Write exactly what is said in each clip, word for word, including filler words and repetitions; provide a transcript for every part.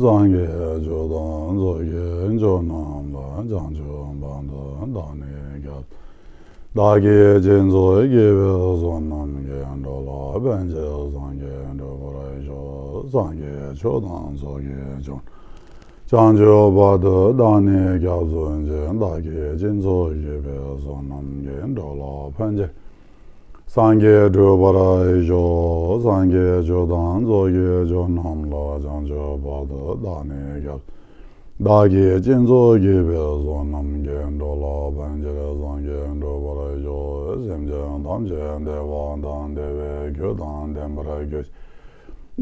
སངས་རྒྱས་ཆོས་དང་ཚོགས་ཀྱི་མཆོག་རྣམས་ལ། བྱང་ཆུབ་བར་དུ་བདག་ནི་སྐྱབས། བདག་གིས་སྦྱིན་སོགས་བགྱིས་པའི་བསོད་ནམས་ཀྱིས། འགྲོ་ལ་ཕན་ཕྱིར་སངས་རྒྱས་འགྲུབ་པར་ཤོག་སངས་རྒྱས་ཆོས་དང་ཚོགས་ཀྱི་མཆོག་བྱང་ཆུབ་བར་དུ་བདག་ནི་སྐྱབས་སུ་མཆི། བདག་གིས་སྦྱིན་སོགས་བགྱིས་པའི་བསོད་ནམས་ཀྱིས། འགྲོ་ལ་ཕན་ཕྱིར་སངས་རྒྱས་འགྲུབ་པར་ཤོག་སངས་རྒྱས་ཆོས་དང་ཚོགས་ཀྱི་མཆོག་རྣམས་ལ། བྱང་ཆུབ་བར་དུ་བདག་ནི་སྐྱབས། བདག་གིས་སྦྱིན་སོགས་བགྱིས་པའི་བསོད་ནམས་ཀྱིས། འགྲོ་ལ་ཕན་ཕྱིར་སངས་རྒྱས་འགྲུབ་པར་ཤོག་སེམས་ཅན་ཐམས་ཅད་བདེ་བ་དང་བདེ་བའི་རྒྱུ་དང་ལྡན་པར་གྱུར་ཅིག་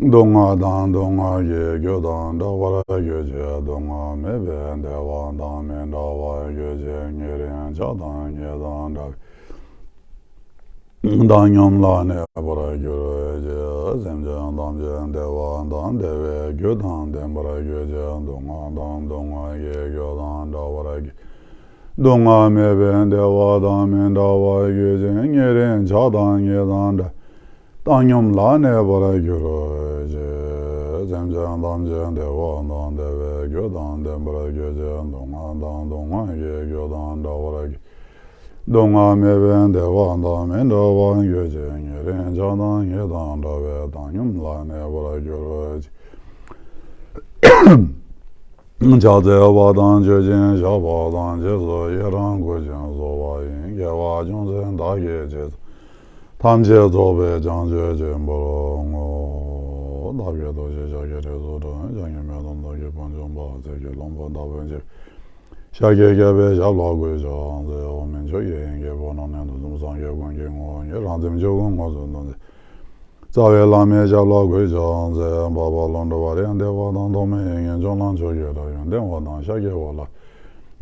སྡུག་བསྔལ་དང་སྡུག་བསྔལ་གྱི་རྒྱུ་དང་བྲལ་བར་གྱུར་ཅིག་སྡུག་བསྔལ་མེད་པའི་བདེ་བ་དང་མི་འབྲལ་བར་གྱུར་ཅིག་ཉེ་རིང་ཆགས་སྡང་ཉེས་དང་བྲལ་བའི་བཏང་སྙོམས་ལ་གནས་པར་གྱུར་ཅིག་སེམས་ཅན་ཐམས་ཅད་བདེ་བ་དང་བདེ་བའི་རྒྱུ་དང་ལྡན་པར་གྱུར་ཅིག་སྡུག་བསྔལ་དང་སྡུག་བསྔལ་གྱི་རྒྱུ་དང་བྲལ་བར་གྱུར། སྡུག་བསྔལ་མེད་པའི་བདེ་བ་དང་མི་འབྲལ་བར་གྱུར་ཅིག་ཉེ་རིང་ཆགས་སྡང་ཉེས་དང་བྲལ། བཏང་སྙོམས་ལ་གནས་པར་གྱུར་ཅིག་སེམས་ཅན་ཐམས་ཅད་བདེ་བ་དང་བདེ་བའི་རྒྱུ་དང་ལྡན་པར་གྱུར་ཅིག་སྡུག་བསྔལ་དང་སྡུག་བསྔལ་གྱི་རྒྱུ་དང་བྲལ་བར་གྱུར། སྡུག་བསྔལ་མེད་པའི་བདེ་བ་དང་མི་འབྲལ་བར་གྱུར་ཅིག་ཉེ་རིང་ཆགས་སྡང་ཉེས་དང་བྲལ་བའི་བཏང་སྙོམས་ལ་གནས་པར་གྱུར་ཅིག་ཕྱག་འཚལ་བ་དང་མཆོད་ཅིང་བཤགས་པ་དང་། རྗེས་སུ་ཡི་རང་བསྐུལ་ཞིང་གསོལ་བ་ཡི། དགེ་བ་ཅུང་ཟད་བདག་གིས་བགྱིས་ཚུལ། ཐམས་ཅད་རྫོགས་པའི་བྱང་ཆུབ་ཆེན་པོར་བསྔོ། བདག་གི་ཐུགས་རྗེས་ཤཱཀྱའི་རིགས་སུ་འཁྲུངས། བྱང་ཆུབ་སྨོན་ལམ་བདག་གིས་ཕུན་སུམ་ཚོགས། ཚེ་ཕྱི་ལོ་འབབ་ལྟ་བུའི་འཇིགས། ཤཱཀྱའི་རྒྱལ་པོའི་ཞབས་ལ་གུས་ཕྱག་འཚལ། འོག་མིན་ཆོས་ཀྱི་དབྱིངས་ཀྱི་དཔལ་ནང་ནས། དུས་གསུམ་སངས་རྒྱས་ཀུན་གྱི་ངོ་བོ་ཉིད། རང་སེམས་ཆོས་ཀུན་དངོས་སུ་སྟོན་མཛད། རྩ་བའི་བླ་མའི་ཞབས་ལ་གུས་ཕྱག་འཚལ། འཕགས་པ་ཀླུ་སྒྲུབ་པ་རིགས་ལྡན་པ་དང་། ཐོགས་མེད་དབྱིངས་ཀྱི་མཆོག་ལ་མཆོག་གི་སློབ་དཔོན་ཡོན་ཏན་དབང་དང་ཤཱཀྱའི་དབང་བླ།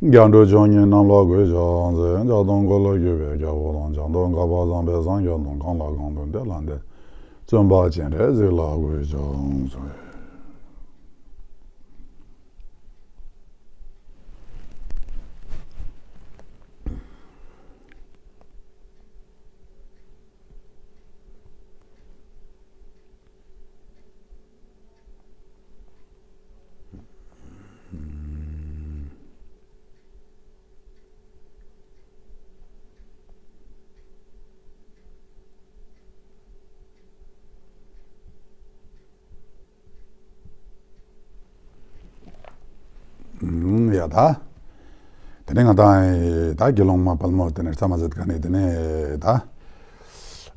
རྒྱ་མཚོ་མཆོག་གཉིས་རྣམས་ལ་གུས་ཕྱག་འཚལ། ལྕགས་སྡང་ཀུན་ལས་གྲོལ་བའི་རྒྱལ་པོ་དང་། བྱང་སྡོམ་མགར་བ་བཟང་པོའི་སངས་རྒྱས་དང་། གང་ལ་གང་འདུལ་དེ་ལ་འདུད། བཙུན་པ་སྤྱན་རས་གཟིགས་ལ་གུས་ཕྱག་འཚལ། ཡ་ད། དེ་ནས་ང་དང་ད་དགེ་སློང་མ་དཔལ་མོ་དེ་ནས་རྩ་མ་ཟེར་ག་ནས་དེ་ནས་ད།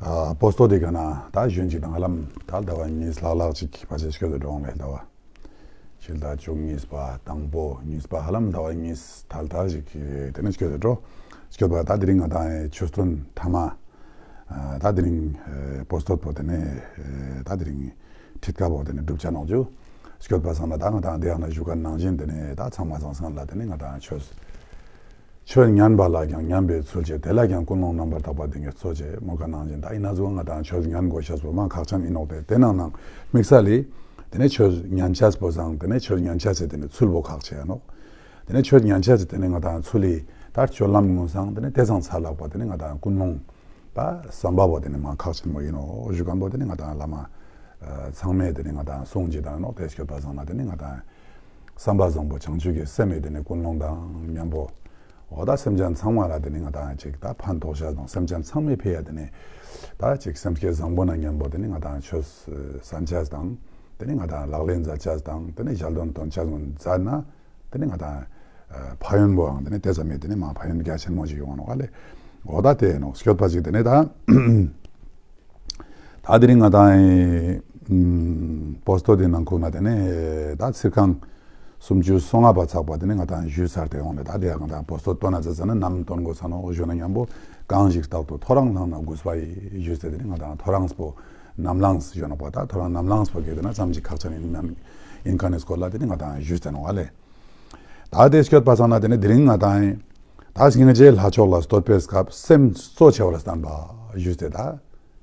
ཨ་པོ་སྟོ་དེ་ག་ན་ད་གཞོན་ཅིག་དང་ཧ་ལམ་ད་ཟླ་བ་གཉིས་ལྷག་ལྷག་ཅིག་ཕལ་ཆེར་སྐྱོད་དུ་འགྲོ་འོང་ལས་ཟླ་བ། ཕྱི་ཟླ་བཅུ་གཉིས་པ་དང་པོ་གཉིས་པ་ཧ་ལམ་ཟླ་བ་གཉིས་ཐལ་ཐལ་ཞིག་གི་དེ་ནས་སྐྱོད་དུ་འགྲོ། སྐྱོད་པ་ད་དེ་རིང་ང་དང་ཆོས་སྟོན་ཐ་མ། ད་དེ་རིང་པོ་སྟོད་པོ་དེ་ནས་ད་དེ་རིང་ཁྲིད་ཀ་པོ་དེ་ནས་སྒྲུབ་བྱ་ནོག་ཇུ། སྐྱོད་པ་སང་ན་ད་ང་དང་དེ་ཡང་ན་ཞུ་ཀ་ནང་བཞིན་དེ་ནས་ད་ཚང་མ་ཚང་སང་ལ་དེ་ནས་ང་དང་ཆོས། ཆོས་ཉན་པ་ལ་ཀྱང་ཉན་པའི་ཚུལ་བྱེད། དེ་ལ་ཀྱང་ཀུན་སློང་རྣམ་པར་དག་པ་ལྡན་གྱི་ཚུལ་བྱེད་མོ་ཀ་ནང་བཞིན་ད་ཡིན་ན་ཟུག་ང་དང་ཆོས་ཉན་དགོས་ཤེས་པོ་མ་ཁག་ཅན་ཡིན་ནོག་དེ་དེ་ནང་ནང་དམིགས་བསལ་ལས། དེ་ནས་ཆོས་ཉན་ཆས་པོ་བཟང་དེ་ནས་ཆོས་ཉན་ཆས་ཟེར་དེ་ནས་ཚུལ་པོ་ཁག་ཆེ་ཡ་ནོག་དེ་ནས་ཆོས་ཉན་ཆས་ཟེར་དེ་ནས་ང་དང་ཚུལ་ལས་ད་སྤྱོད་ལམ་ངོ་སང་དེ་ནས་དེ་ཚང་ཚ་ལག་པ་དེ་ནས་ང་དང་ཀུན་སློང་ད་བསམ་པ་པོ་དེ་ནས་མ་ཁག་ཆེན་པོ་ཡིན་ནོག་ཞུ་མཁན་པོ་དེ་ནས་ང་དང་བླ་མ་ཚང་མས་དེ་ནས་ང་དང་གསུང་ཅི་དང་ནོག་དེ་སྐྱོད་པ་སང་ན་དེ་ནས་ང་དང་བསམ་པ་བཟང་པོ་བྱང་ཆུབ་ཀྱི་སེམས་མེད་དེ་ནས་ཀུན་སློང་དང་མཉམ་པོ། འོ་ད་སེམས་ཅན་ཚང་མ་ལ་དེ་ནི་ང་དང་ཅིག་ད་ཕན་ཐོགས་ཤ་དང་སེམས་ཅན་ཚང་མའི་ཕན་ཡ་དེ་ནི་ད་ཅིག་སེམས་བསྐྱེད་བཟང་པོ་ན་མཉམ་པོ་དེ་ནི་ང་དང་ཆོས་གསན་ཆས་དང་དེ་ནི་ང་དང་ལག་ལེན་མཛད་ཆས་དང་དེ་ནི་ཞལ་འདོན་འདོན་ཆས་ཀུན་མཛད་ན་དེ་ནི་ང་དང་ཕན་ཡོན་པོའང་དེ་ནི་དེ་ཙམ་མེད་དེ་ནི་མ་ཕན་ཡོན་རྒྱ་ཆེན་མོ་ཞིག་ཡོང་ནོ་ག་ལེ། འོ་ད་དེ་ནོ་སྐྱོད་པ་ཅིག་དེ་ནི་ད། ད་དེ་རིང་ང་དང་ཨེ་ཨམ་པོ་སྟོད་དེ་ནང་ཁུག་ན་དེ་ནས་ད་ཚིར་ཁང་སུམ་ཅུ་སོ་ལྔ་པ་ཚགས་པ་དེ་ནས་ང་དང་ཞུས་ཚར་ཏེ་ཡོང་ལེ། ད་དེ་ཡང་ང་དང་པོ་སྟོད་སྟོན་ན་ཙ་ཙ་ན་ནམ་སྟོན་དགོས་ས་ནོ་ཞུ་ན་མཉམ་པོ་གང་ཞིག་རྟག་ཏུ་ཐོ་རངས་ལངས་ན་གུས་པ་ཡིས་ཞུས་ཏེ་དེ་ནས་ང་དང་ཐོ་རངས་པོ་ནམ་ལངས་ཞུ་ན་པོ་ད་ཐོ་རངས་ནམ་ལངས་པོ་གི་དེ་ན་ཙམ་ཅིག་ཁག་ཅན་ཡིན་ན་ཡིན་མཁན་ནི་སྐོར་ལ་དེ་ནས་ང་དང་ཞུས་ཏེ་ནོ་བ་ལེ། ད་དེ་སྐྱོད་པ་སང་ན་དེ་ནས་དེ་རིང་ང་དང་ད་སྙིང་རྗེའི་ལྷ་མཆོག་ལ་བསྟོད་པའི་སྐབས་སེམས་གཙོ་ཆེ་བར་བསྟན་པ་ཞུས་ཏེ་ད།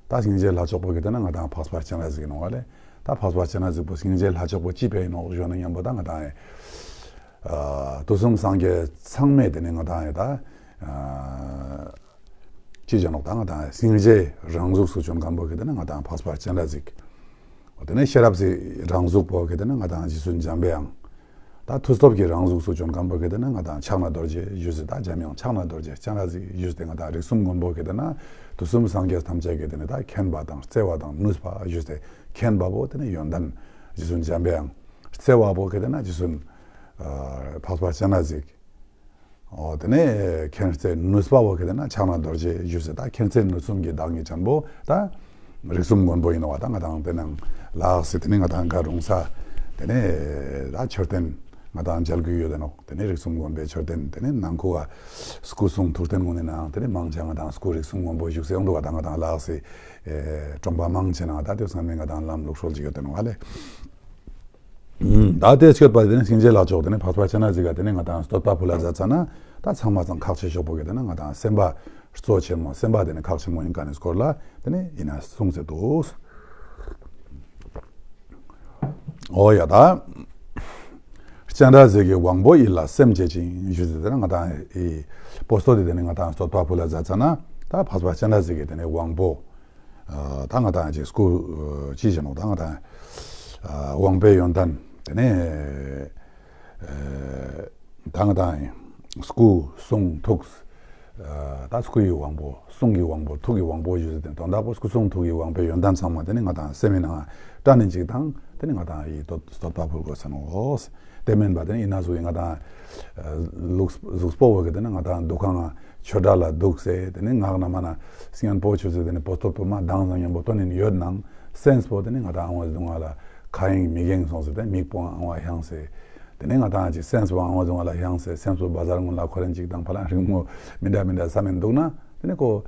ད་སྙིང་རྗེ་ལྷ་མཆོག་པོ་གི་དེ་ན་ང་དང་འཕགས་པ་སྤྱན་རས་གཟིགས་ཡིན་ནོ་ག་ལེ། ད་འཕགས་པ་སྤྱན་རས་གཟིགས་པོ་སྙིང་རྗེ་ལྷ་མཆོག་པོ་ཅི་ཕན་ཡིན་ནོ་ཞུ་ན་མཉམ་པོ་ད་ང་དང་ཨེ། ཨ་དུས་གསུམ་སངས་རྒྱས་ཚང་མས་དེ་ནི་ང་དང་ཨེ་ད། ཨ་ཅི་བྱ་ནོག་ད་ང་དང་སྙིང་རྗེ་རང་གཟུགས་སུ་བྱོན་མཁན་པོ་གི་དེ་ན་ང་དང་འཕགས་པ་སྤྱན་རས་གཟིགས། དེ་ནས་ཤེས་རབ་ཀྱི་རང་གཟུགས་པོ་གི་དེ་ནས་ང་དང་རྗེ་བཙུན་འཇམ་པའི་དབྱངས། ད་མཐུ་སྟོབས་ཀྱི་རང་གཟུགས་སུ་བྱོན་མཁན་པོ་གི་དེ་ནས་ང་དང་ཕྱག་ན་རྡོ་རྗེ་ཞུས་ཏེ། ད་འཇམ་དབྱངས་ཕྱག་ན་རྡོ་རྗེ་སྤྱན་རས་གཟིགས་ཞུས་ཏེ། ང་དང་རིགས་གསུམ་མགོན་པོ་གི་དེ་ནས་དུས་གསུམ་སངས་རྒྱས་ཐམས་ཅད་ཀྱི་དེ་ནས་ད་མཁྱེན་པ་དང་བརྩེ་བ་དང་ནུས་པ་ཞུས་ཏེ། མཁྱེན་པ་པོ་དེ་ནས་ཡོན་ཏན་རྗེ་བཙུན་འཇམ་པའི་དབྱངས། བརྩེ་བ་པོ་གི་དེ་ནས་རྗེ་བཙུན་འཕགས་པ་སྤྱན་རས་གཟིགས། ཨོ་དེ་ནས་མཁྱེན་བརྩེ་ནུས་པ་པོ་གི་དེ་ནས་ཕྱག་ན་རྡོ་རྗེ་ཞུས་ཏེ། ད་མཁྱེན་བརྩེ་ནུས་གསུམ་གྱི་བདག་ཉིད་ཅན་པོ་ད་རིགས་གསུམ་མགོན་པོ་ཡིན་ནོ་བ། ད་ང་དང་དེ་ནང་ལ་ཟེར་དེ་ནས་ང་དང་ག་རུང་ས་དེ་ནས་ད་མཆོད་རྟེན་ང་དང་མཇལ་རྒྱུ་ཡོད་དེ་ནོ། དེ་ནས་རིགས་གསུམ་མགོན་པོའི་མཆོད་རྟེན། དེ་ནས་ནང་ཁུལ་བ་སྐུ་གསུང་ཐུགས་རྟེན་ངོ་ནས་ནང་དེ་ནས་མང་ཆེ་ང་དང་སྐུ་རིགས་གསུམ་མགོན་པོ་བཞུགས་སེ་ཡོང་འདུག་བ། ད་ང་དང་ལ་ཟེར་དྲོངས་པ་མང་ཆེ་ནང་ད་དེ་ཚང་མས་ང་དང་ལམ་ལུགས་སྲོལ་ཅིག་ཡོད་དེ་ནོ་བ་ལེ། ད་དེ་སྐྱོད་པ་དེ་ནི་སྙིང་རྗེ་ལག་ཕྱོགས་དེ་ནི་འཕགས་པ་སྤྱན་རས་གཟིགས་ཀ་དེ་ནི་ང་དང་བསྟོད་པ་ཕུལ་ལ་མཛད་ཙ་ན། ད་ཚང་མ་ཚང་ཁག་ཆེ་ཤོས་པོ་གི་དེ་ནི་ང་དང་སེམས་པ་གཙོ་ཆེན་མོ། སེམས་པ་དེ་ནི་ཁག་ཆེན་མོ་ཡིན་མཁན་ནི་སྐོར་ལ་དེ་ནི་ཡིན་ན་གསུངས་ཟེར་འདུག། ཨོ་ཡ་ད། སྤྱན་རས་གཟིགས་ཀྱི་དབང་པོ་ཡིད་ལ་སེམས་བསྐྱེད་ཅིང་ཞུས་ཟེར་དེ་ནི་ང་དང་ཨི་པོ་སྟོ་དེ་དེ་ནི་ང་དང་བསྟོད་པ་ཕུལ་ལ་མཛད་ཙ་ན། ད་འཕགས་པ་སྤྱན་རས་གཟིགས་ཀྱི་དེ་ནི་དབང་པོ། ཨ་ད་ང་དང་ཅིག་སྐུ་ཅི་བྱེད་ནོ། ད་ང་དང་དབང་པོའི་ཡོན་ཏན་དེ་ནས་ད་ང་དང་སྐུ་གསུང་ཐུགས། ད་སྐུ་ཡི་དབང་པོ། གསུང་གི་དབང་པོ། ཐུགས་ཀྱི་དབང་པོ་ཞུ་ཟེར་དེ་དོན་དག་པོ་སྐུ་གསུང་ཐུགས་ཀྱི་དབང་པོའི་ཡོན་ཏན་ཚང་མ་དེ་ནི་ང་དང་སེམས་ནང་དྲན་ནས་ཅིག་དང་དེ་ནི་ང་དང་ཡི་བསྟོད་པ་ཕུལ་དགོས་ས་ནོ། དེ་མིན་པ་དེ་ནི་ཡིན་ན་གཟུགས་ཡིན་ང་དང་ལུགས་གཟུགས་པོ་བོ་གི་དེ་ནི་ང་དང་འདུ་ཁང་ཆོས་གྲྭ་ལ་འདུག་ཟེར་དེ་ནི་ངག་ན་མ་ན་སྙན་པོ་ཆུ་ཟེར་དེ་ནི་པོ་སྟོད་པོ་མ་དང་བཟང་ཉམ་པོ་སྟོན་ནི་ཡོད་ནང་སེམས་པོ་དེ་ནི་ང་དང་ཨང་བ་སྡུག་བསྔལ་ལ་ཁ་ཡེངས་མིག་ཡེངས་སོང་ཟེར་དེ་མིག་པོ་ཨང་བ་ཧང་ཟེར། དེ་ནི་ང་དང་ཅིག་སེམས་པོ་ཨང་བ་སྡུག་བསྔལ་ལ་ཧང་ཟེར། སེམས་པོ་བ་ཟར་སྔོན་ལ་ཁོ་རང་ཅིག་དང་ཕ་ལ་རིང་མོ་མི་འདྲ་མི་འདྲ་ས་མིན་འདུག་ན་དེ་ནི་ཁོ།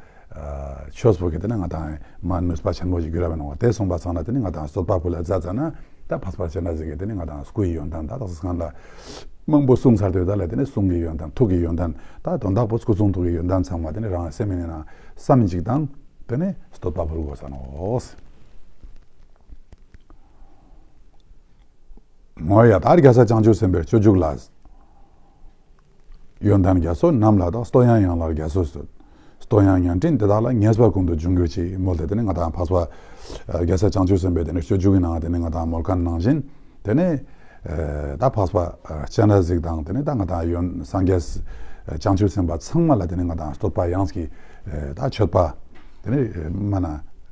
ཆོས་པོ་གི་དེ་ནི་ང་དང་མ་ནུས་པ་ཆེན་པོ་ཞིག་གྱུར་བ་ནོ། དེ་སོང་པ་ཚང་ན་དེ་ནི་ང་དང་བསྟོད་པ་ཕུལ་ལ་མཛད་ཙ་ན། ད་འཕགས་པ་སྤྱན་རས་གཟིགས་ཀྱི་དེ་ནི་ང་དང་སྐུ་ཡི་ཡོན་ཏན་ད་དག་ས་སྔ་ལ་མང་པོ་གསུངས་ཚར་དུས་ད་ལ་དེ་ནི་གསུང་གི་ཡོན་ཏན། ཐུགས་ཀྱི་ཡོན་ཏན། ད་དོན་དག་པོ་སྐུ་གསུང་ཐུགས་ཀྱི་ཡོན་ཏན་ཚང་མ་དེ་ནི་རང་སེམས་ནི་ན་བསམ་ཅིག་དང་དེ་ནི་བསྟོད་པ་ཕུལ་དགོས་ས་ནོ། མོ་ཡ་ད་རྒྱལ་སྲས་བྱང་ཆུབ་སེམས་དཔའི་སྤྱོད་འཇུག་ལ། ཡོན་ཏན་རྒྱ་མཚོ་རྣམས་ལ་བདག་བསྟོད་དབྱངས་ཡན་ལག་རྒྱ་མཚོས་བསྟོད། བསྟོད་དབྱངས་བརྙན་འཕྲིན་དེ་དག་ལ་ངེས་པར་ཀུན་ཏུ་འབྱུང་གྱུར་ཅིག་མོལ་ཏེ་དེ་ནི་ང་དང་འཕགས་པ་རྒྱལ་སྲས་བྱང་ཆུབ་སེམས་དཔའི་དེ་ནི་སྤྱོད་འཇུག་གི་ནང་དེ་ནི་ང་དང་མོལ་མཁན་ནང་བཞིན་དེ་ནི་ད་འཕགས་པ་སྤྱན་རས་གཟིགས་དང་དེ་ནི་ད་ང་དང་ཡོན་སངས་རྒྱས་བྱང་ཆུབ་སེམས་དཔའ་ཚང་མ་ལ་དེ་ནི་ང་དང་བསྟོད་པ་དབྱངས་ཀྱི་ད་མཆོད་པ་དེ་ནི་མ་ན་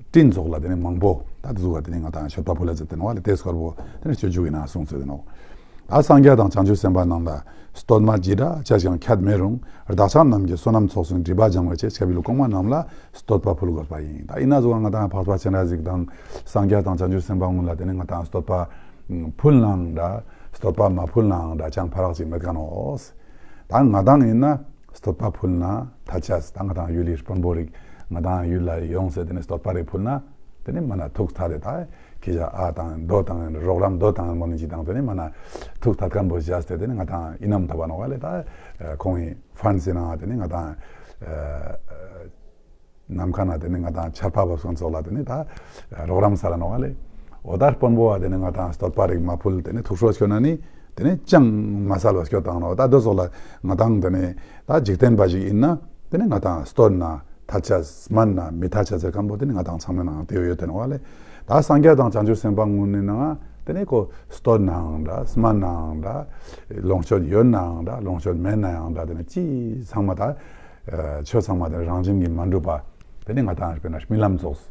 སྤྲིན་ཚོགས་ལ་དེ་ནི་མང་པོ་ད་དེ་ཟུག་ག་དེ་ནི་ང་དང་མཆོད་པ་ཕུལ་ལ་མཛད་དེ་ནོ་བ་ལས་དེ་སྐོར་པོ་དེ་ནི་སྤྱོད་འཇུག་གི་ནང་གསུངས་ཚུལ་དེ་ནོ། ད་སངས་རྒྱས་དང་བྱང་ཆུབ་སེམས་དཔའ་རྣམས་ལ་བསྟོད་སྨད་ཇི་འདྲ་བྱས་ཀྱང་ཁྱད་མེད་རུང་། བདག་ཅག་རྣམས་ཀྱི་བསོད་ནམས་ཚོགས་ཟིན་སྒྲིབ་པ་སྦྱང་བའི་ཆེད། ཞབས་ཡུལ་གོང་མ་རྣམས་ལ་བསྟོད་པ་ཕུལ་དགོས་པ་ཡིན། ད་ཡིན་ན་གཟུགས་ང་དང་འཕགས་པ་སྤྱན་རས་གཟིགས་དང་སངས་རྒྱས་དང་བྱང་ཆུབ་སེམས་དཔའ་ངུ་ལ་དེ་ནི་ང་དང་བསྟོད་པ་ཕུལ་ནའང་འདྲ། བསྟོད་པ་མ་ཕུལ་ནའང་འདྲ། ཅང་ཕ་རག་ཅིག་མེད་ཀ་ནོ། ད་ང་དང་ཡིན་ན་བསྟོད་པ་ཕུལ་ན་ཐ་ཆད། ད་ང་དང་ཡུལ་ལི་དཔོན་པོ་རིགས་ང་དང་ཡུལ་ལ་ཡོང་ཟེར་དེ་ནི་བསྟོད་པ་རེ་ཕུལ་ན། དེ་ནི་མ་ན་ཐུགས་ཐད་དེ་ད་ཁྱི་ཞག་ཨ་དང་རྡོ་དང་རོགས་རམ་རྡོ་དང་མོ་ནི་ཅི་དང་དེ་ནི་མ་ན་ཐུགས་ཐད་མཁན་པོ་བཞག་སྟེ་དེ་ནི་ང་དང་ཡིན་ནམ་ཐོབ་པ་ནོ་ག་ལེ། ད་ཁོང་ཡི་ཕན་སེ་ན་དེ་ནི་ང་དང་ནམ་མཁའ་ན་དེ་ནི་ང་དང་ཆར་པ་བབས་སོང་ཚོགས་ལ་དེ་ནི་ད་རོགས་རམ་ས་ལ་ནོ་ག་ལེ། འོ་ད་དཔོན་པོ་བ་དེ་ནི་ང་དང་བསྟོད་པ་རིགས་མ་ཕུལ་དེ་ནི་ཐུགས་སྲོག་སྐྱོ་ན་ནི་དེ་ནི་ཅང་མ་སལ་བ་སྐྱོ་དང་ནོ། ད་དེ་སོགས་ལ་ང་དང་དེ་ནི་ད་འཇིག་རྟེན་པ་ཞིག་ཡིན་ན་དེ་ནི་ང་དང་བསྟོད་ན། ཐ་ཆད་སྨད་ན་མི་ཐ་ཆད་ཟེར་མཁན་པོ་དེ་ནི་ང་དང་ཚང་མའི་ནང་དེ་ཡོད་དེ་ནོ་བ་ལེ། ད་སངས་རྒྱས་དང་བྱང་ཆུབ་སེམས་དཔའ་ངུ་ནི་ནང་དེ་ནི་ཁོ་བསྟོད་ནའང་འདྲ། སྨད་ནའང་འདྲ། ལོངས་སྤྱོད་ཡོད་ནའང་འདྲ། ལོངས་སྤྱོད་མེད་ནའང་འདྲ། དེ་ནི་ཅི་ཚང་མ་ད་ཆོས་ཚང་མ་དེ་རང་བཞིན་གྱིས་མ་གྲུབ་པ། དེ་ནི་ང་དང་དཔེར་ན་རྨི་ལམ་ཙོགས།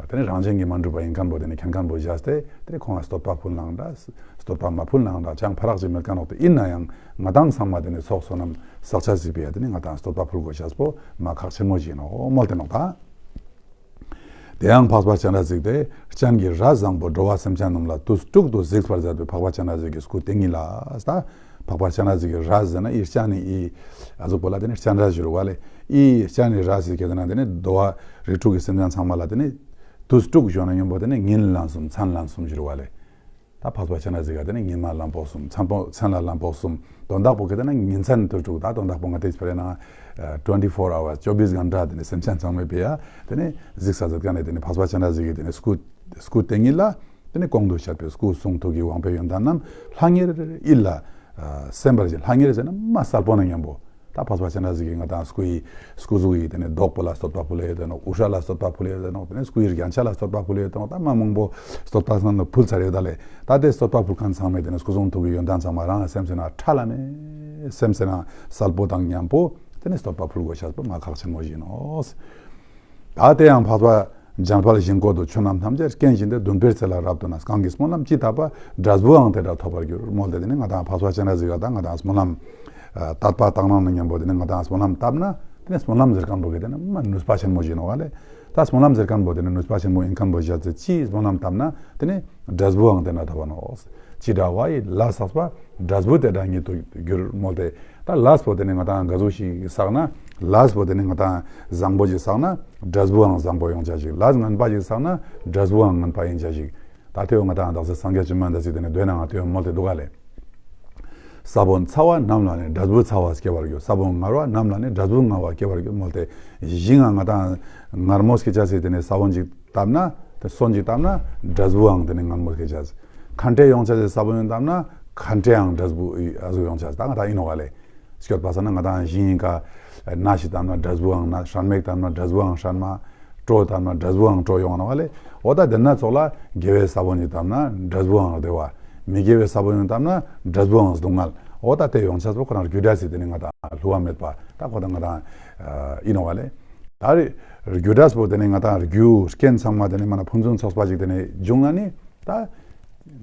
དེ་ནི་རང་བཞིན་གྱིས་མ་གྲུབ་པ་ཡིན་མཁན་པོ་དེ་ནི་མཁྱེན་མཁན་པོ་བཞག་སྟེ་དེ་ནི་ཁོང་ལ་བསྟོད་པ་ཕུལ་ནའང་འདྲ། བསྟོད་པ་མ་ཕུལ་ནའང་འདྲ། ཅང་ཕ་རག་ཅིག་མེད་མཁན་འོག་ཏུ་ཡིན་ན་ཡང་ང་དང་ཚང་མ་དེ་ནི་ཚོགས་བསོད་ནམས་བསགས་ཆ་ཟིག་པས་དེ་ནི་ང་དང་བསྟོད་པ་ཕུལ་དགོས་ཤེས་པོ་མ་ཁག་ཆེན་མོ་ཞིག་ཡིན་ནོ་མོལ་ཏེ་ནོ་ད། དེ་ཡང་འཕགས་པ་སྤྱན་རས་གཟིགས་ཏེ་སྤྱན་གྱི་རས་བཟང་པོ་འགྲོ་བ་སེམས་ཅན་རྣམས་ལ་དུས་དྲུག་ཏུ་གཟིགས་པར་མཛད་པའི་འཕགས་པ་སྤྱན་རས་གཟིགས་ཀྱི་སྐུ་དེ་ཉིད་ལ། ད་འཕགས་པ་སྤྱན་རས་གཟིགས་ཀྱི་རས་ཟེར་ན་ཨི་སྤྱན་ནི་ཨི་ཨ་ཟུག་པོ་ལ་དེ་ནི་སྤྱན་རས་ཞུ་རུ་བ་ལེ། ཨི་སྤྱན་ནི་རས་ཟེར་གྱི་དེ་ན་དེ་ནི་འགྲོ་བ་རིགས་དྲུག་གི་སེམས་ཅན་ཚང་མ་ལ་དེ་ནི་དུས་དྲུག་ཞུ་ན་ཡོན་པོ་དེ་ནི་ཉིན་ལན་གསུམ་མཚན་ལན་གསུམ་ཞུ་རུ་བ་ལེ། ད་འཕགས་པ་སྤྱན་རས་གཟིགས་ཀ་དེ་ནི་ཉི་མ་ལན་པོ་གསུམ། མཚན་པོ་མཚན་ལ་ལན་པོ་གསུམ། དོན་དག་པོ་གི་དེ་ན་ཉིན་མཚན་དུས་དྲུག་ད་དོན་དག་པོ་ང་དེ་ཕེ་རེ་ན་ཨ་ཊུ་ཝེན་ཊི་ཕོར་ཨ་ཝར་ཅོ་བིས་གྷན་ཊ་དེ་ནི་སེམས་ཅན་ཚང་མའི་ཕི་ཡ་དེ་ནི་གཟིགས་ས་ཟེར་ག་ནས་དེ་ནི་འཕགས་པ་སྤྱན་རས་གཟིགས་ཀྱི་དེ་ནི་སྐུ་སྐུ་དེ་ཉིད་ལ་དེ་ནི་གོང་དུ་བཤད་པའི་སྐུ་གསུང་ཐུགས་ཀྱི་དབང་པོའི་ཡོན་ཏན་རྣམས་ལྷང་ངེར་ཡིད་ལ་ཨ་སེམས་པར་བྱེད། ལྷང་ངེར་བྱས་ན་མ་གསལ་པོ་ན་མཉམ་པོ། ད་འཕགས་པ་སྤྱན་རས་གཟིགས་ཀྱིས་ང་དང་སྐུ་ཡི་སྐུ་གཟུགས་ཡི་དེ་ནས་ཟློག་པོ་ལ་བསྟོད་པ་ཕུལ་ཡོད་དེ་ནོ། དབུ་སྐྲ་ལ་བསྟོད་པ་ཕུལ་ཡོད་དེ་ནོ། དེ་ནས་སྐུ་ཡི་རྒྱན་ཆ་ལ་བསྟོད་པ་ཕུལ་ཡོད་དེ་ནོ། ད་མ་མང་པོ་བསྟོད་པ་སང་ལ་ཕུལ་ཚར་ཡོད་ད་ལེ། ད་དེ་བསྟོད་པ་ཕུལ་མཁན་ཚང་མས་དེ་ནས་སྐུ་གསུང་ཐུགས་ཀྱི་ཡོན་ཏན་ཚང་མ་རང་སེམས་སེ་ན་ཁྲ་ལ་མེ་སེམས་སེ་ན་གསལ་པོ་དང་མཉམ་པོ་དེ་ནས་བསྟོད་པ་ཕུལ་དགོས་ཤེས་པོ་མ་ཁག་ཆེན་མོ་ཞིག་ཡིན་ནོ། ད་དེ་ཡང་འཕགས་པ་འཇམ་དཔལ་ཞིང་བཀོད་དུ། ཆོས་རྣམས་ཐམས་ཅད་རྐྱེན་བཞིན་ཏེ། འདུན་པའི་ཚུལ་ལ་རབ་ཏུ་གནས། གང་གིས་སྨོན་ལམ་ཅི་བཏབ་པ། འབྲས་བུའང་དེ་འདྲ་ཐོབ་པར་འགྱུར། མོལ་ཏེ་དེ་ནི་ང་དང་འཕགས་པ་སྤྱན་རས་གཟིགས་ཀ་དང་ང་དང་སྨོན་ལམ་ཨ་དད་པ་དག་སྣང་ནི་མཉམ་པོ་དེ་ནི་ང་དང་སྨོན་ལམ་བཏབ་ན་དེ་ནི་སྨོན་ལམ་ཟེར་མཁན་པོ་གི་དེ་ནི་མ་ནུས་པ་ཆེན་མོ་ཞིག་ནོ་ག་ལེ། ད་སྨོན་ལམ་ཟེར་མཁན་པོ་དེ་ནི་ནུས་པ་ཆེན་མོ་ཡིན་མཁན་པོ་བཞག་ཚེ་ཅི་སྨོན་ལམ་བཏབ་ན་དེ་ནི་འབྲས་བུའང་དེ་འདྲ་ཐོབ་པ་ནོ། ཅི་འདྲ་བ་ཡི་ལས་བསགས་པ། འབྲས་བུ་དེ་འདྲ་ཉིད་དུ་འགྱུར། མོལ་ཏེ། ད་ལས་པོ་དེ་ནི་ང་དང་ག་ཟུག་ཞིག་བསགས་ན། ལས་པོ་དེ་ནི་ང་དང་བཟང་པོ་ཞིག་བསགས་ན། འབྲས་བུའང་བཟང་པོ་ཡོང་ཆ་ཞིག་ལས་ངན་པ་ཞིག་བསགས་ན། འབྲས་བུའང་ངན་པ་ཡིན་ཆ་ཞིག་ད་དེ་བོ་ང་དང་དག་ས་སངས་རྒྱས་བཅོམ་ལྡན་འདས་སི་དེ་ནི་མདོའི་ནང་ང་དེ་བོ་མོལ་ཏེ་འདུག་ག་ལེ། ས་བོན་ཚ་བ་རྣམས་ལ་ནི། འབྲས་བུ་ཚ་བ་སྐྱེ་བར་འགྱུར། ས་བོན་མངར་བ་རྣམས་ལ་ནི། འབྲས་བུ་མངར་བ་སྐྱེ་བར་འགྱུར། མོལ་ཏེ། ཞིང་ང་ང་དང་མངར་མོ་སྐྱེ་ཆ་སི་དེ་ནི་ས་བོན་ཅིག་བཏབ་ན། དེ་སོན་ཅིག་བཏབ་ན་འབྲས་བུའང་དེ་ནི་མངར་མོ་སྐྱེ་ཆ། ཁ་འབྲས་ཡོང་ཆ་ཟེར་ས་བོན་བཏབ་ན་ཁ་འབྲས་ཡང་འབྲས་བུ་ཨ་ཟུག་ཡོང་ཆ་ཟེར་ད་ང་དང་ཡིན་ནོ་ག་ལེ། སྐྱོད་པ་ས་ན་ང་དང་ཞིང་ཡིན་ཀ་སྣ་ཞིག་བཏབ་ན་འབྲས་བུའང་སྣ། སྲན་མ་ཞིག་བཏབ་ན་འབྲས་བུའང་སྲན་མ། གྲོ་བཏབ་ན་འབྲས་བུའང་གྲོ་ཡོང་ནོ་ག་ལེ། འོ་ད་དེ་ན་ཚོགས་ལ་དགེ་བའི་ས་བོན་ཞིག་བཏབ་ན་འབྲས་བུའང་བདེ་བ། མི་དགེ་བའི་ས་བོན་ཞིག་བཏབ་ན་འབྲས་བུའང་སྡུག་བསྔལ། འོ་ད་དེ་ཡོང་ཆ་ཚོགས་ཁོ་རང་རྒྱུ་འབྲས་སི་དེ་ནི་ང་དང་བསླུ་བ་མེད་པ་ད་ཁོ་ད་ང་དང་ཡིན་ནོ་ག་ལེ། ད་རེ་རྒྱུ་འབྲས་པོ་དེ་ནི་ང་དང་རྒྱུ་རྐྱེན་ཚང་མ་དེ་ནི་མ་ན་ཕུན་སུམ་ཚོགས་པ་ཞིག་དེ་ནི་འབྱུང་ན་ནི་ད་